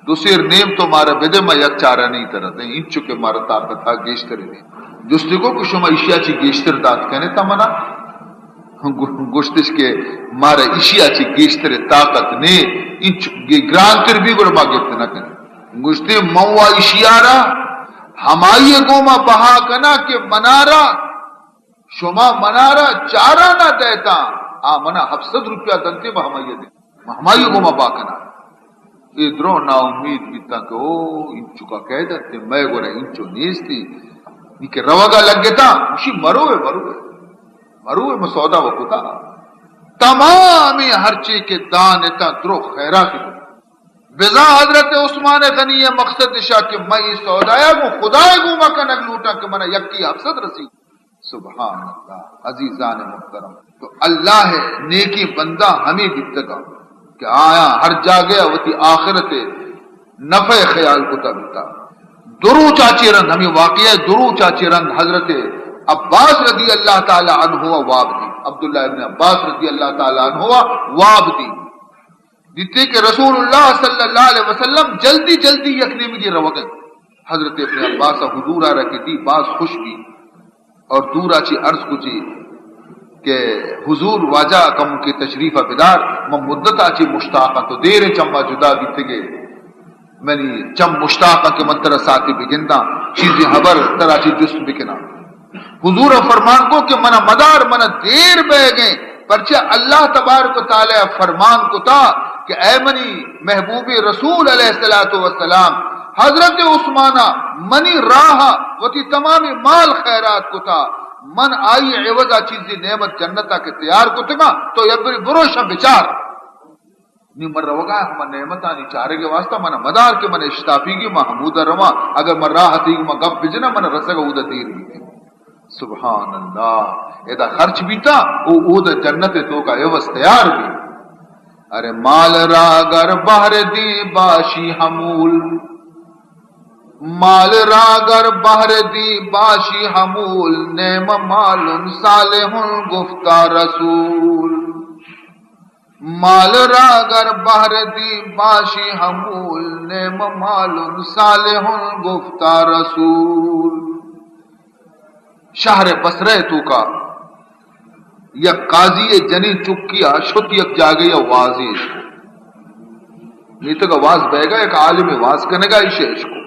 دو سیر نیم تو مارا بدے، ما یک چارانی ترا دیں، انچو کہ مارا طاقت ہا گیشتر نہیں۔ جستی کو کہ شما اشیا چی گیشتر دات کنے تا منا؟ گو-، گوشتش کہ مارا اشیا چی گیشتر طاقت نے، انچو گے-، گرانتر بھی گڑا ما گپت نہ کنے۔ گوشتی، من وا ایشیارا ہمائی گوما بہا کنا کہ منارا، شما منارا چارانا دیتا، آ منا ہپت سد روپیہ دنتے، ما ہمائی دے، ما ہمائی گوما بہا کنا۔ اے درو ناامید بیتا کہ او انچکا کئے دنتے، مئے گورا انچو نیستی۔ نی کہ روگا لگتا، گوشی، مروے، مروے، مروے، ما سودا وکتا۔ تمامی ہرچی کہ دان اتاں درو خیرات کو۔ بزاں حضرت عثمان غنی ء مقصد اشا کہ من اے سودایا گوں خدائے گوما کنگ لوٹاں کہ منا یکی ہپت سد رسی۔ سبحان اللہ، عزیزان محترم، تو اللہ ء نیکیں بندہ ہمے بیتگا کہ آیاں ہر جاگہ ء وتی آخرت ء نفع ء خیال کتا بیتا۔ دو روچ آ چہ رند، ہمے واقعہ ء دو روچ آ چہ رند حضرت عباس رضی اللہ تعالی عنہ ء واب دی، عبداللہ ابن عباس رضی اللہ تعالی عنہ ء واب دی۔ دیتے کہ رسول اللہ صلی اللہ علیہ وسلم جلدی جلدی یک نیمگے روگ ء۔ حضرت ابن عباس ء حضور ء را کہ دی، باز خوش بی اور دور ء چی عرض کو چی کہ حضور، واجہ کم کے تشریف ء بدار، من مدت ء چی مشتاق آں، تو دیر چما جدا بیتگے، منی چم مشتاق آں کہ من ترا ساعتے بگنداں، چیزیں حبر ترا چی جست بکناں۔ حضور ء فرمان کو کہ منا مدار، منا دیر بیگیں، پرچہ اللہ تبارک و تعالی ء فرمان کتا کہ اے منی محبوب رسول علیہ الصلوۃ والسلام، حضرت عثمان ء منی راہ ء وتی تمامی مال خیرات کتا، من آئی عوض ء چیزی نعمت جنت ء کہ تیار کتگاں، تو یبری بروشاں بچار۔ نی من روگا ہما نعمتانی چارگ ء واسطہ من مدار کہ من اشتاپیگی، من ہمودا رواں، اگر من راہ تیگ من گپ بجناں، من رسگ اودا دیر بیت۔ سبحان اللہ، ادا خرچ بیتا، او اودا جنت توکا عوض تیار بی۔ ارے مال را گر بہر دی باشی حمول، مال را گر بہر دی باشی حمول، نعم مال صالح گفتا رسول۔ مال را گر بہر دی باشی حمول، نعم مال صالح گفتا رسول۔ شہر بصرہ توکا یک قاضی جنین چکی آ شت یک جاگہ یا وازے اشکو۔ میتگا واز بیگا یک عالم واز کنگا ایشے اشکو۔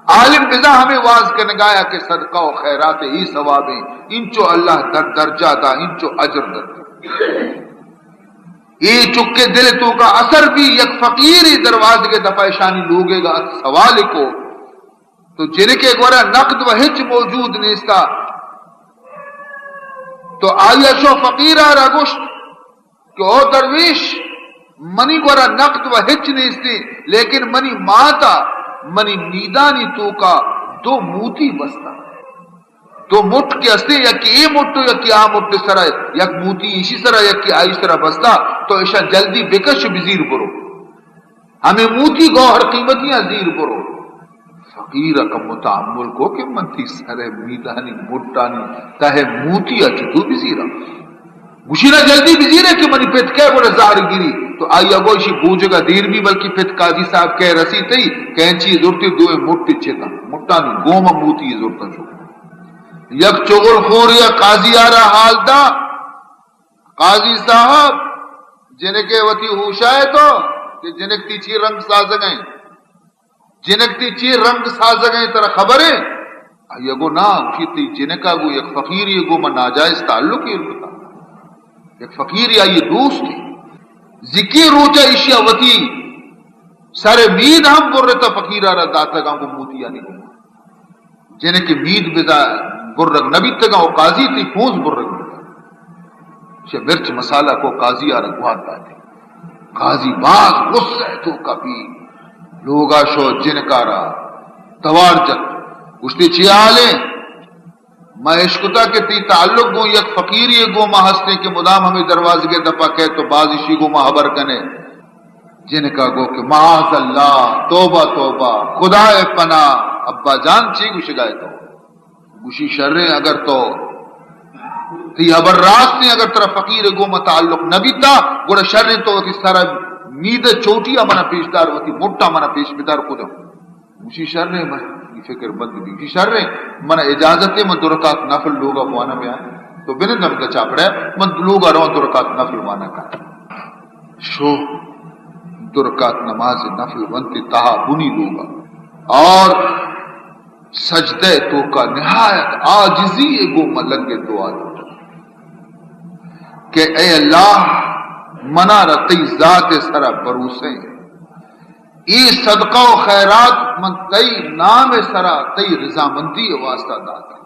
عالم بزاں ہمے واز کنگایا کہ صدقہ و خیرات ای ثوابیں، انچو اللہ در درجہ دا، انچو اجر در۔ اے چکے دل توکا اثر بی، یک فقیرے دروازگے دپا اشانی لوگے گا ات سوال کو، تو جنکے گورا نقد و ہچ موجود نیستا۔ تو آیا شو فقیرا را گوشت کہ او درویش، منی گورا نقد و ہچ نیستی، لیکن منی ماتا منی میدانی توکا دو موتی بستا۔ دو مٹ کہ ہستے، یکی اے مٹ و یکی آ مٹ سرا، یک موتی ایشی سرا، یکی آئی سرا بستا، تو اشاں جلدی بکش و بزیر برو۔ ہمے موتی گوہر قیمتیاں زیر برو۔ فقیر کم متامل کو کہ من تی سر میدانی مٹانی تہ موتی چتو بزیراں؟ گوشی نا جلدی بزیرے کہ منی پت کئے گڑا زہر گیری۔ تو آئی ء گوشی بوجگ ء دیر بی، بلکہ پت قاضی صاحب کئے رسی تئی، کینچی زرتی دوئیں مٹ چتاں، مٹانی گوما موتی زرتاں شو۔ یک چغل خورے ء قاضی ء را حال دا، قاضی صاحب، جنکے وتی ہوشا ئے تو کہ جنک تی چی رنگ سازگ ء انت؟ جنک تی چی رنگ سازگ ء انت، ترا خبر انت؟ آئی ء گو نا، گوشی تی جنک ء گو یک فقیری گو من ناجائز تعلق ایر کتا۔ یک فقیری آئی دوست انت۔ زکی روچ ء ایشی ء وتی سر مید ہم برتا، فقیر ء را داتگاں گو موتیانی گو۔ جنک مید بدا برگ نہ بیتگاں و قاضی تی پونز برگ بیتگ۔ چہ مرچ مسالہ کو قاضی ء را گوات داتے۔ قاضی باز غصہ ء توکا بی، لوگا شو جنکا را توار جت۔ گوشتی چی حال انت؟ ما اشکتا کہ تی تعلق گوں یک فقیری گوما ہستے کہ مدام ہمے دروازگے دپا کئے تو باز اشی گوما حبر کنے۔ جنکا گو کہ معاذ اللہ، توبہ توبہ، خدائے پناہ، ابا جان چی گوشگائے تو؟ گوشی شریں اگر تو تی حبر راستیں، اگر ترا فقیر گوما تعلق نہ بیتا، گڑا شریں تو وتی سر مید چوٹی ء منا پیش دار، وتی مٹا منا پیش بدار کجا۔ گوشی شریں، من فکر مند بی۔ گوشی شریں، من اجازت ہے، من دو رکعت نفل لوگا بوانا بیا۔ تو بنند ہمدا چاپڑے، من لوگا رواں دو رکعت نفل وانا کن۔ شو دو رکعت نماز نفل ونتی تہا بنی لوگا۔ اور سجدہ توکا نہایت عاجزی گوما لگے دعا لوٹا کہ اے اللہ، منا را تئی ذات سرا بھروسہ ایں، اے صدقہ و خیرات من تئی نام سرا تئی رضامندی واسطہ داتا۔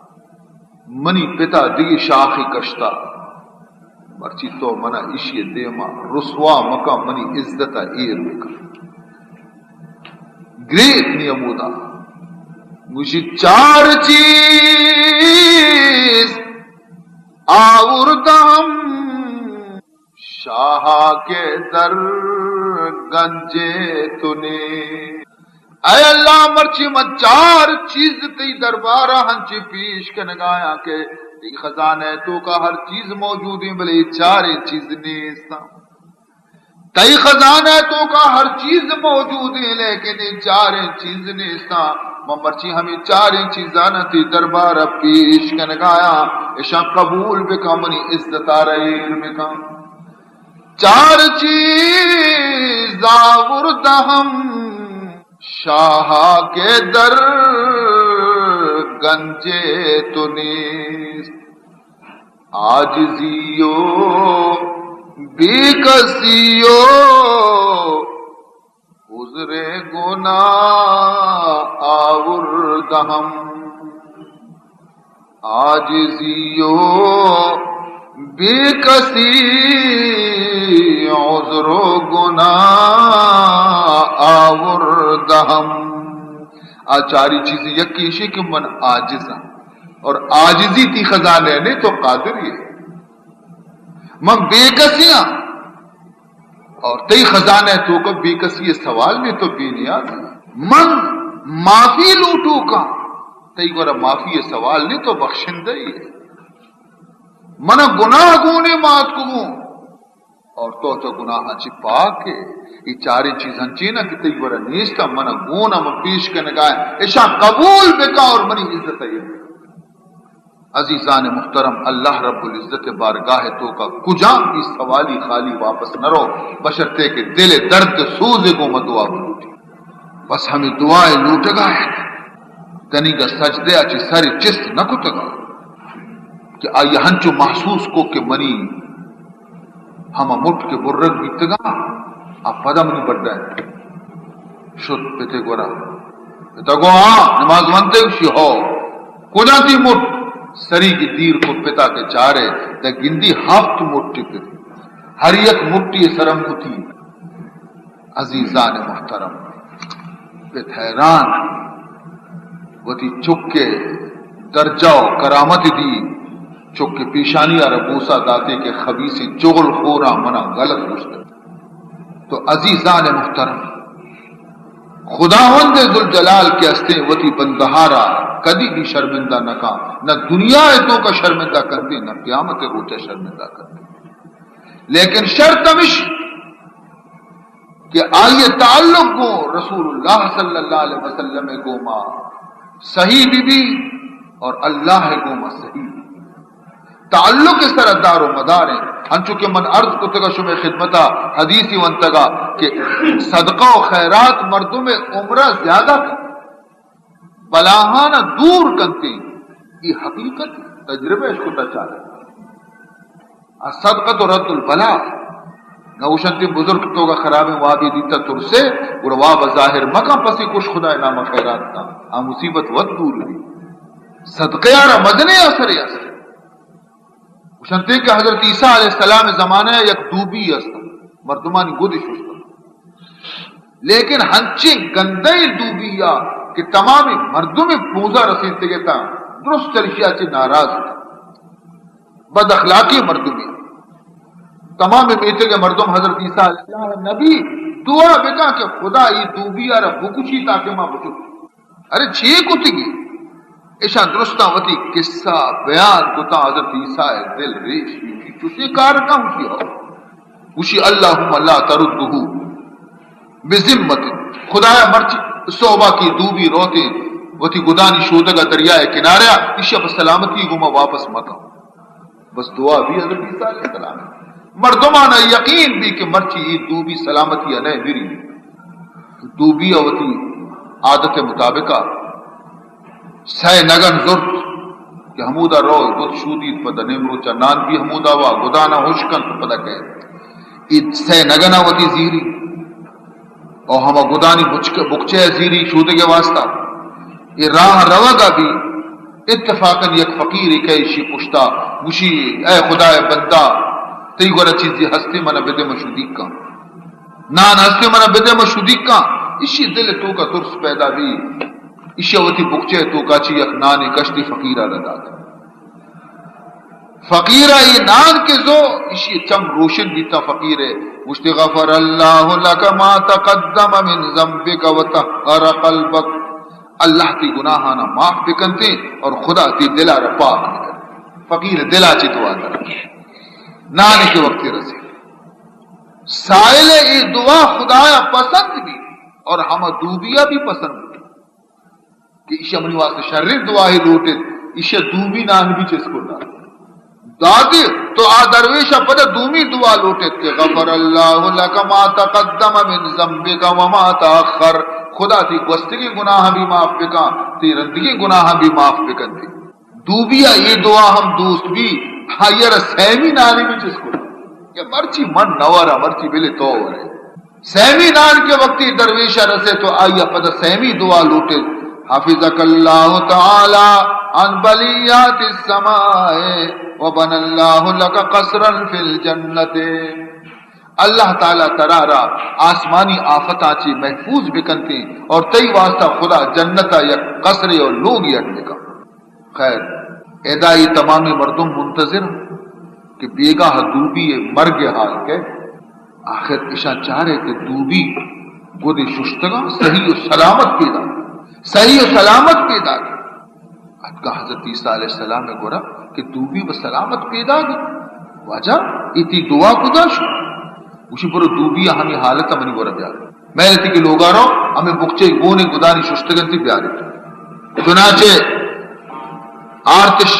منی پتا دگہ شاخے کشتا، مرچی تو منا ایشی دیما رسوا مکن، منی عزت ایر بکن۔ گریت نی ہمودا، گوشی چار چیز آوردم شاہا کے در گنجے تو نیست۔ اے اللہ، مرچی من چار چیز تئی دربارا ہنچی پیش کنگایاں کہ تئی خزانہ توکا ہر چیز موجود ایں، بلے اے چاریں چیز نیستاں۔ تئی خزانہ توکا ہر چیز موجود ایں، لیکن اے چاریں چیز نیستاں۔ من مرچی ہمے چاریں چیزانا تئی دربارا پیش کنگایاں، اشاں قبول بکن، منی عزتا را ایر بکن۔ چار چیز آوردہم شاہا کے در گنجے تو نیست۔ عاجزی و بے کسی و عذر گناہ آوردہم۔ عاجزی و بے کسی، عذر و گناہ آوردہم۔ آ چاری چیز یکی ایشی کہ من عاجز ہاں، اور عاجزی تئی خزانہ نہیں، تو قادر ئے۔ من بے کسی ہاں، اور تئی خزانہ توکا بے کسی سوال نہیں، تو بے نیاز ئے۔ من معافی لوٹوکاں، تئی گورا معافی سوال نہیں، تو بخشندہ ئے۔ من گناہ گونے مات کو، اور تو چہ گناہاں چہ پاک ئے۔ اے چاریں چیز ہنچیناں کہ تئی گورا نیستاں، من گونا من پیش کنگا، اشاں قبول بکا اور منی عزت ئے۔ عزیزان محترم، اللہ رب العزت بارگاہ توکا کجام بھی سوالی خالی واپس نہ رو، بشرطے کہ دل درد سوز گوما دعا بلوٹی۔ بس ہمیں دعائے لوٹگا ہے، تنیگا سجدہ چہ سر چست نہ کتگا کہ آئی ہنچو محسوس کو کہ منی ہما مٹ کہ برگ بیتگاں، آ پدا منی بڈا انت۔ شت پتے گورا۔ پتا گو، ہاں، نماز ونتے؟ گوشی، ہو۔ کجا تئی مٹ؟ سری کی دیر کو پتا کے چارے، دا گندی ہفت مٹی پت۔ ہر یک مٹی سرم کتی۔ عزیزان محترم، پت حیران، وتی چک ء درجہ و کرامت دی، چک ء پیشانی ء را بوسہ داتے کہ خبیثیں چغل خوراں منا غلط گوشتگ۔ تو عزیزان محترم، خداوند ذوالجلال کہ استیں وتی بندہارا کدی بھی شرمندہ نہ کاں، نہ دنیا ء توکا شرمندہ کنتے، نہ قیامت ء روچا شرمندہ کنتے۔ لیکن شرط ہمیش کہ آئی تعلق گوں رسول اللہ صلی اللہ علیہ وسلم گوما صحیح بی بی اور اللہ گوما صحیح بی بی۔ تعلق سر دار و مدار ہیں۔ انچو کہ من عرض کتگا شمع خدمتا حدیثی ونتگا کہ صدقہ و خیرات مردم عمرہ زیادہ کن۔ بلاہانا دور کنتے۔ یہ حقیقت تجربہ اش کتا چارے۔ الصدقۃ رد البلاء۔ نہ گوشنتی بزرگ توکا خرابیں وابی دیتا ترسے، گڑا واب ظاہر مکن، پسی کش خدائے نام خیرات کا۔ آ مصیبت وت دور بی۔ صدقے آرا مزنے اثرے است۔ گوشنتی کہ حضرت عیسیٰ علیہ السلام زمانہ یک دوبی است، مردمانی گد ششت۔ لیکن ہنچیں گندئیں دوبی یا کہ تمامیں مردمیں پوزا رسینتگ اتاں، درست چریشیا چہ ناراض اتاں۔ بد اخلاقی مردمی۔ تمام میتگ مردم حضرت عیسیٰ علیہ السلام نبی دعا بکا کہ خدا ای دوبی آرا بکشی تاکہ ما بچو۔ ارے چے کتگی؟ اشاں درستاں وتی قصہ بیان کتا، حضرت عیسیٰ ء دل ریش بیتی، چوشیں کار کن؟ گوشی ہو۔ گوشی اللہم لا تردہ بذمت، خدایا مرچی صحبا کی دوبی روتے وتی گدانی شودگا دریائے کناریا، ایشی پہ سلامتی گوما واپس مکن۔ بس دعا بی حضرت عیسیٰ علیہ السلام۔ مردمانا یقین بی کہ مرچی ای دوبی سلامتی ء نئے مری۔ دوبی ء وتی عادت مطابقا سئے نگن زرت کہ ہمودا رو، بت شودیت، پدا نیمروچا نان بی ہمودا وا، گدانا ہشک انت، پدا کئیت۔ اے سئے نگنا وتی زیری او ہما گدانی بچک-، بکچہ زیری شودگے واسطہ۔ اے راہ روگا بی اتفاقاً یک فقیرے کئے اشی پشتا، گوشی، اے خدائے بندہ، تئی گورا چیزے ہستے منا بدے، من شودیگ کاں۔ نان ہستے منا بدے، من شودیگ کاں۔ اشی دل توکا ترس پیدا بی۔ اشی وتی بکچہ توکا چی یک نانے کشتی فقیرا را دات۔ فقیرا اے نان کہ زو، اشی چم روشن بیتا فقیرے۔ گوشتی، غفر اللہ لک ما تقدم من ذنبک و طہر قلبک۔ اللہ تئی گناہانا معاف بکنتے اور خدا تئی دلا را پاک بکنتے۔ فقیر دلا چی دعا کرا۔ نانے کہ وقتی رسی۔ سائل اے دعا خدایا پسند بی اور ہما دوبیا بی پسند بی کہ ایشا منی واسطے شریں دعائے لوٹت، ایشا دومی نان بی چست کتا۔ دادے تو آ درویشا پدا دومی دعا لوٹت کہ غفر اللہ لک ما تقدم من ذنبک و ما تأخر، خدا تئی گوستگیں گناہ بی معاف بکاں، تئی رندگیں گناہ بی معاف بکنتے۔ دوبیا اے دعا ہم دوست بی، آئیا را سیمی نانے بی چست کت کہ مرچی من نہ وراں، مرچی بلے تو ورے۔ سیمی نان کہ وقتی درویشا رسے تو آئیا پدا سیمی دعا لوٹے، حفظک اللہ تعالی عن بلیات السماء و بنى اللہ لک قصرا فی الجنة۔ اللہ تعالی ترا را آسمانی آفتاں چی محفوظ بکنتے اور تئی واسطہ خدا جنتا یک قصرے اور لوگی اڈ بکن۔ خیر، ادا اے تمامی مردم منتظر کہ بیگاہ دوبی ء مرگ ء حال کئے۔ آخر اشاں چارے کہ دوبی گدے ششتگاں، صحیح و سلامت پیداگ، صحیح و سلامت پیداگ۔ اتکا حضرت عیسیٰ علیہ السلام ء گورا کہ دوبی و سلامت پیداگ۔ واجہ، اے تئی دعا کجا شو؟ گوشی، برو دوبی ء ہمے حالت ء منی گورا بیار۔ مئے تئی کہ لوگا رو، ہمے بکچہ گونے گدانی ششتگنتی بیاری۔ چنانچہ آرتش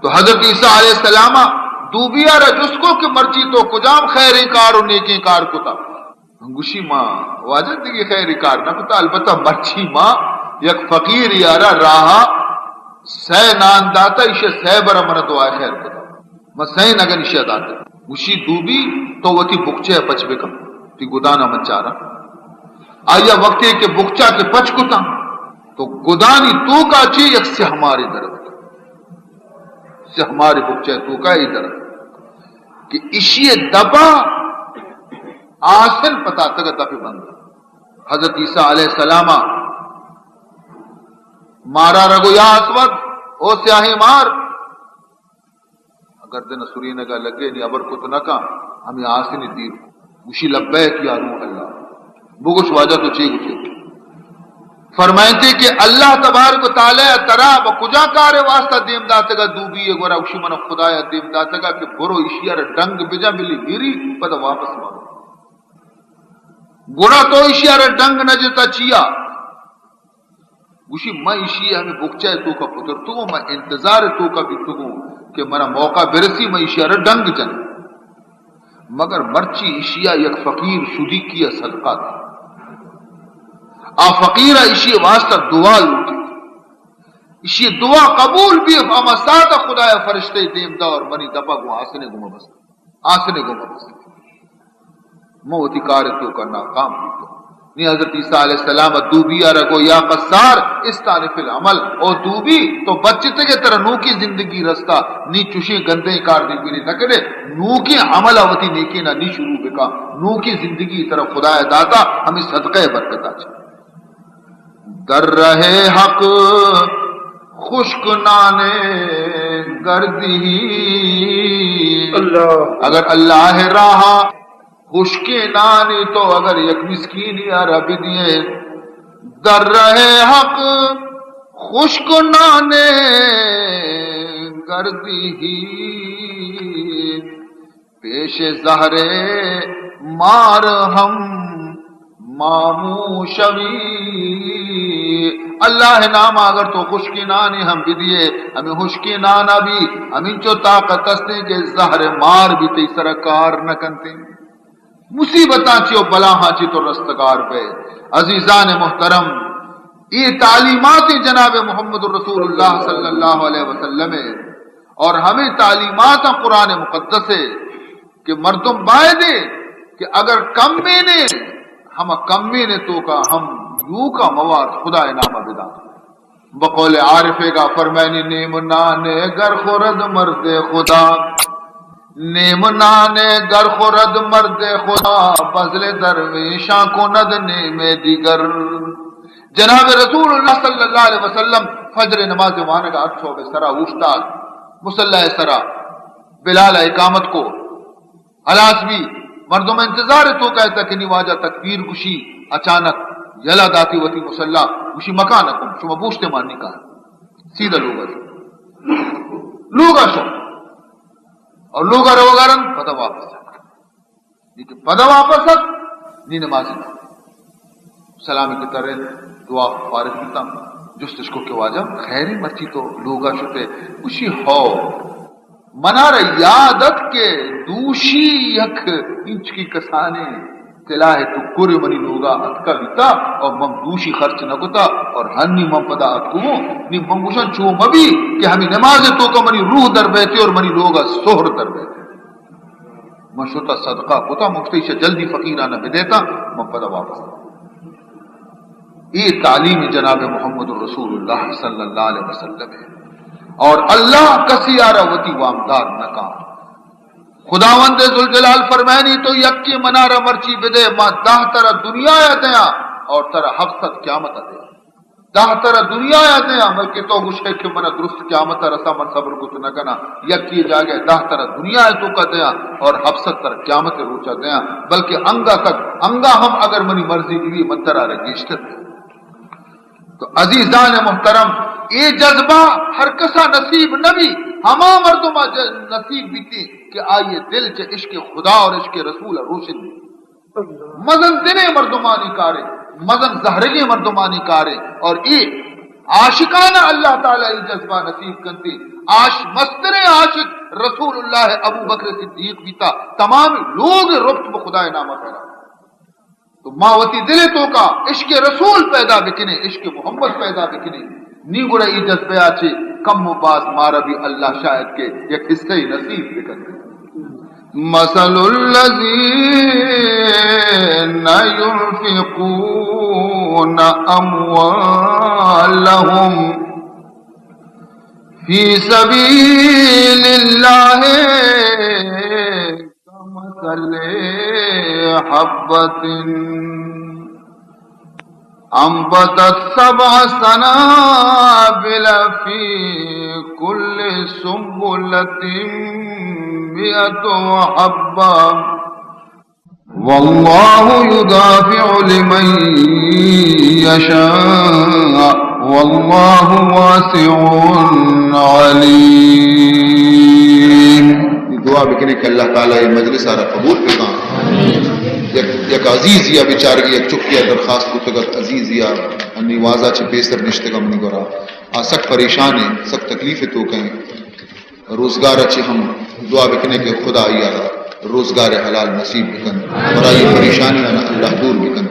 تو حضرت عیسیٰ علیہ السلام ء دوبیا را جست کو کہ مرچی تو کجام خیریں کار و نیکیں کار کتا؟ گوشی، ما واجہ دگہ خیریں کار نہ کتا، البتہ مرچی ما یک فقیرے ء را راہ ء سئے نان داتا، ایشی ء سئے برا من دعائے خیر کتا۔ من سئے نگن ایشی ء داتا۔ گوشی، دوبی تو وتی بکچہ ء پچ بکن، تئی گدانا من چاراں۔ آئی ء وقتے کہ بکچہ کہ پچ کتاں تو گدانی توکا چی یک سیاہ مارے در اتک۔ سیاہ مارے بکچہ ء توکا اے در اتک کہ ایشی ء دپا آسن پتاتگ ء دپ بند۔ حضرت عیسیٰ علیہ السلام ء مارا رگو، یا اسود، او سیاہیں مار، گردن ء سرینگ ء لگے، نی ہبر کت نہ کن، ہمے آسنی دیر کو۔ گوشی، لبیک یا روح اللہ۔ بگوش واجہ تو چے گوشے؟ فرمائنتے کہ اللہ تبارک و تعالی ء ترا بہ کجا کارے واسطہ دیم داتگا دوبی ء گورا؟ گوشی، من خدایا دیم داتگا کہ برو ایشی ء را ڈنگ بجا بلی میری پدا واپس ما۔ گڑا تو ایشی ء را ڈنگ نہ جتا چیا؟ گوشی، من ایشی ء ہمے بکچہ ء توکا پترتگوں، من انتظار ء توکا بیتگوں کہ منا موقع برسی، من ایشی ء را ڈنگ جن۔ مگر مرچی ایشی ء یک فقیر شدیکی ء صدقہ دات۔ آ فقیر ء ایشی ء واسطہ دعا لوٹی۔ ایشی ء دعا قبول بی، ہما ساعت ء خدایا فرشتے دیم دا اور منی دپا گوں آسنے گوما بست۔ آسنے گوما بست۔ من وتی کار ء توکا ناکام بیتوں۔ نی حضرت عیسیٰ علیہ السلام ء دوبی ء را گو، یا قصار، استانف العمل، او دوبی، تو بچتگ ئے، ترا نوکیں زندگی رستا، نی چوشیں گندیں کار دیگری نہ کنے، نوکیں عمل ء وتی نیکینا نی شروع بکا، نوکیں زندگی ترا خدایا داتا، ہمے صدقہ ء برکتا چہ۔ در رہ حق خشک نان گردی۔ اللہ۔ اگر اللہ راہ خشکیں نانی تو اگر یک مسکینی ء را بدیے، در رہ حق خشک نان گردی۔ پیش زہر مار ہم مامو شوی۔ اللہ نام اگر تو خشکیں نانی ہم بدیے، ہمیں خشکیں نانا بھی ہمینچو طاقت استیں کہ زہر مار بھی تئی سرا کار نہ کنتے۔ مصیبتاں چی و بلاہاں چی تو رستگار بئے۔ عزیزان محترم، یہ تعلیمات جناب محمد رسول اللہ صلی اللہ علیہ وسلم ہے، اور ہمیں تعلیمات قرآن مقدس ہے کہ مردم بایدے کہ اگر کم میں نے، ہم کم میں نے تو کا ہم یو کا مواد خدا نام بدا۔ بقول عارفے گا فرمائنی، نیم نانے گر خورد مرد خدا، نیم نانے گر خورد مرد خدا، بزل درویشاں کند نیم دیگر۔ جناب رسول اللہ صلی اللہ علیہ وسلم فجر نماز وانگا ات، صحب سرا اوشتات، مصلی سرا بلال اقامت کو، ہلاس بی، مردم انتظار تو کہتا کہ نی واجہ تکبیر گشی، اچانک یلا داتی وتی مصلی، گشی مکانکم، شما بوشتے مان نکان، سیدھا لوگا شو، لوگا شو، اور لوگا روگا رند پدا واپس آ۔ لیکن پدا واپس ات، نی نمازی نہ۔ سلام کے ترے دعا فارغ بیتا، جستش کو کہ واجہ خیری مرچی تو لوگا شتے؟ گشی ہو، منارا یاد ات کہ دوشی یک انچکی کسانے سلاہ ٹکرے منی لوگا اتکا بیتا اور من دوشی خرچ نہ کتا اور ہنی من پدا اتکو، نی من گوشاں چو مبی کہ ہمیں نماز تو کا منی روح در بیتے اور منی لوگا سہر در بیتے۔ من شتا صدقہ کتا، من گوشتا ایشا جلدی فقیرانا بدیتا، من پدا واپس۔ یہ تعلیم جناب محمد رسول اللہ صلی اللہ علیہ وسلم ہے۔ اور اللہ کسی آرا وتی وامدار نہ کان۔ خداوند ذوالجلال فرمائنی، تو یکی منارا مرچی بدے، ما دہ ترا دنیا یا دیاں اور ترا ہفت صد قیامت دیاں۔ دہ ترا دنیا یا دیاں، بلکہ تو گوشے کہ منا درست قیامت رسا، من صبر کت نہ کنا۔ یکی جاگہ دہ ترا دنیا تو کا دیاں اور ہفت صد ترا قیامت روچا دیاں، بلکہ انگا تک، انگا ہم اگر منی مرضی بی، من ترا را گیشتر دیاں۔ تو عزیزان محترم، اے جذبہ ہر کسا نصیب نبی، ہما مردما ج-، نصیب بیتی کہ آئیے دل چہ عشق خدا اور عشق رسول روشن بی۔ مزن دلیں مردمانی کارے، مزن زہرگیں مردمانی کارے، اور اے عاشقانا اللہ تعالی اے جذبہ نصیب کنتی۔ آش-، مستریں عاشق رسول اللہ ابو بکر صدیق بیتا، تمام لوگ ربط بہ خدائے نام کرا۔ تو ما وتی دل توکا عشق رسول پیدا بکنیں، عشق محمد پیدا بکنیں، نی گڑا ای جذبہ آ چے کم و باز مارا بھی اللہ شاید کہ یک حصہ نصیب بکنت۔ مثل الذين ينفقون أموالهم في سبيل الله كمثل حبة أنبتت سبع سنابل في كل سنبلة مئة حبة والله يضاعف لمن يشاء والله واسع عليم۔ دعا بکنیں کہ اللہ تعالی اے مجلس آرا قبول بکن۔ یک، یک عزیزی ء بیچارگی یک چکی ء درخواست کتگ ات، عزیزی ء انی وازا چہ پیسر نشتگ ء منی گورا۔ آ سک پریشان ایں، سک تکلیف ء توک ایں۔ روزگار ء چہ ہم دعا بکنیں کہ خدا آئی ء را روزگار حلال نصیب بکن، اور آئی پریشانیاں اللہ دور بکن۔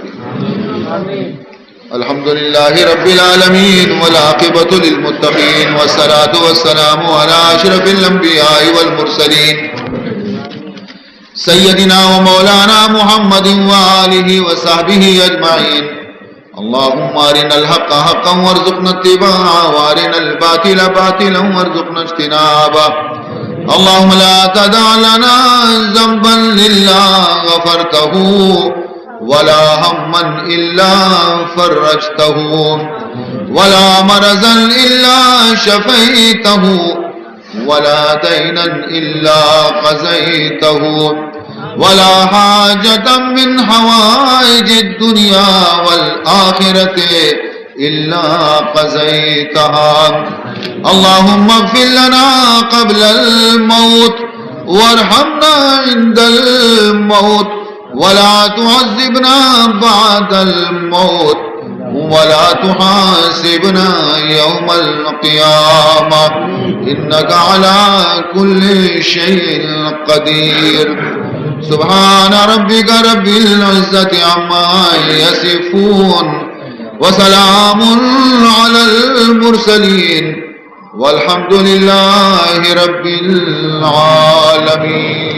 الحمد لله رب العالمين، والعاقبة للمتقين، والصلاة والسلام على أشرف الأنبياء والمرسلين، سيدنا ومولانا محمد وآله وصحبه أجمعين. اللهم أرنا الحق حقا وارزقنا اتباعه، وأرنا الباطل باطلا وارزقنا اجتنابه. اللهم لا تدع لنا ذنبا إلا غفرته، ولا هما إلا فرجته، ولا مرضا إلا شفيته، ولا دينا إلا قضيته، ولا حاجة من حوائج الدنيا والآخرة إلا قضيتها. اللهم اغفر لنا قبل الموت، وارحمنا عند الموت، ولا تعذبنا بعد الموت، ولا تحاسبنا يوم القيامة، إنك على كل شيء قدير. سبحان ربك رب العزة عما يصفون، وسلام على المرسلين والحمد لله رب العالمين.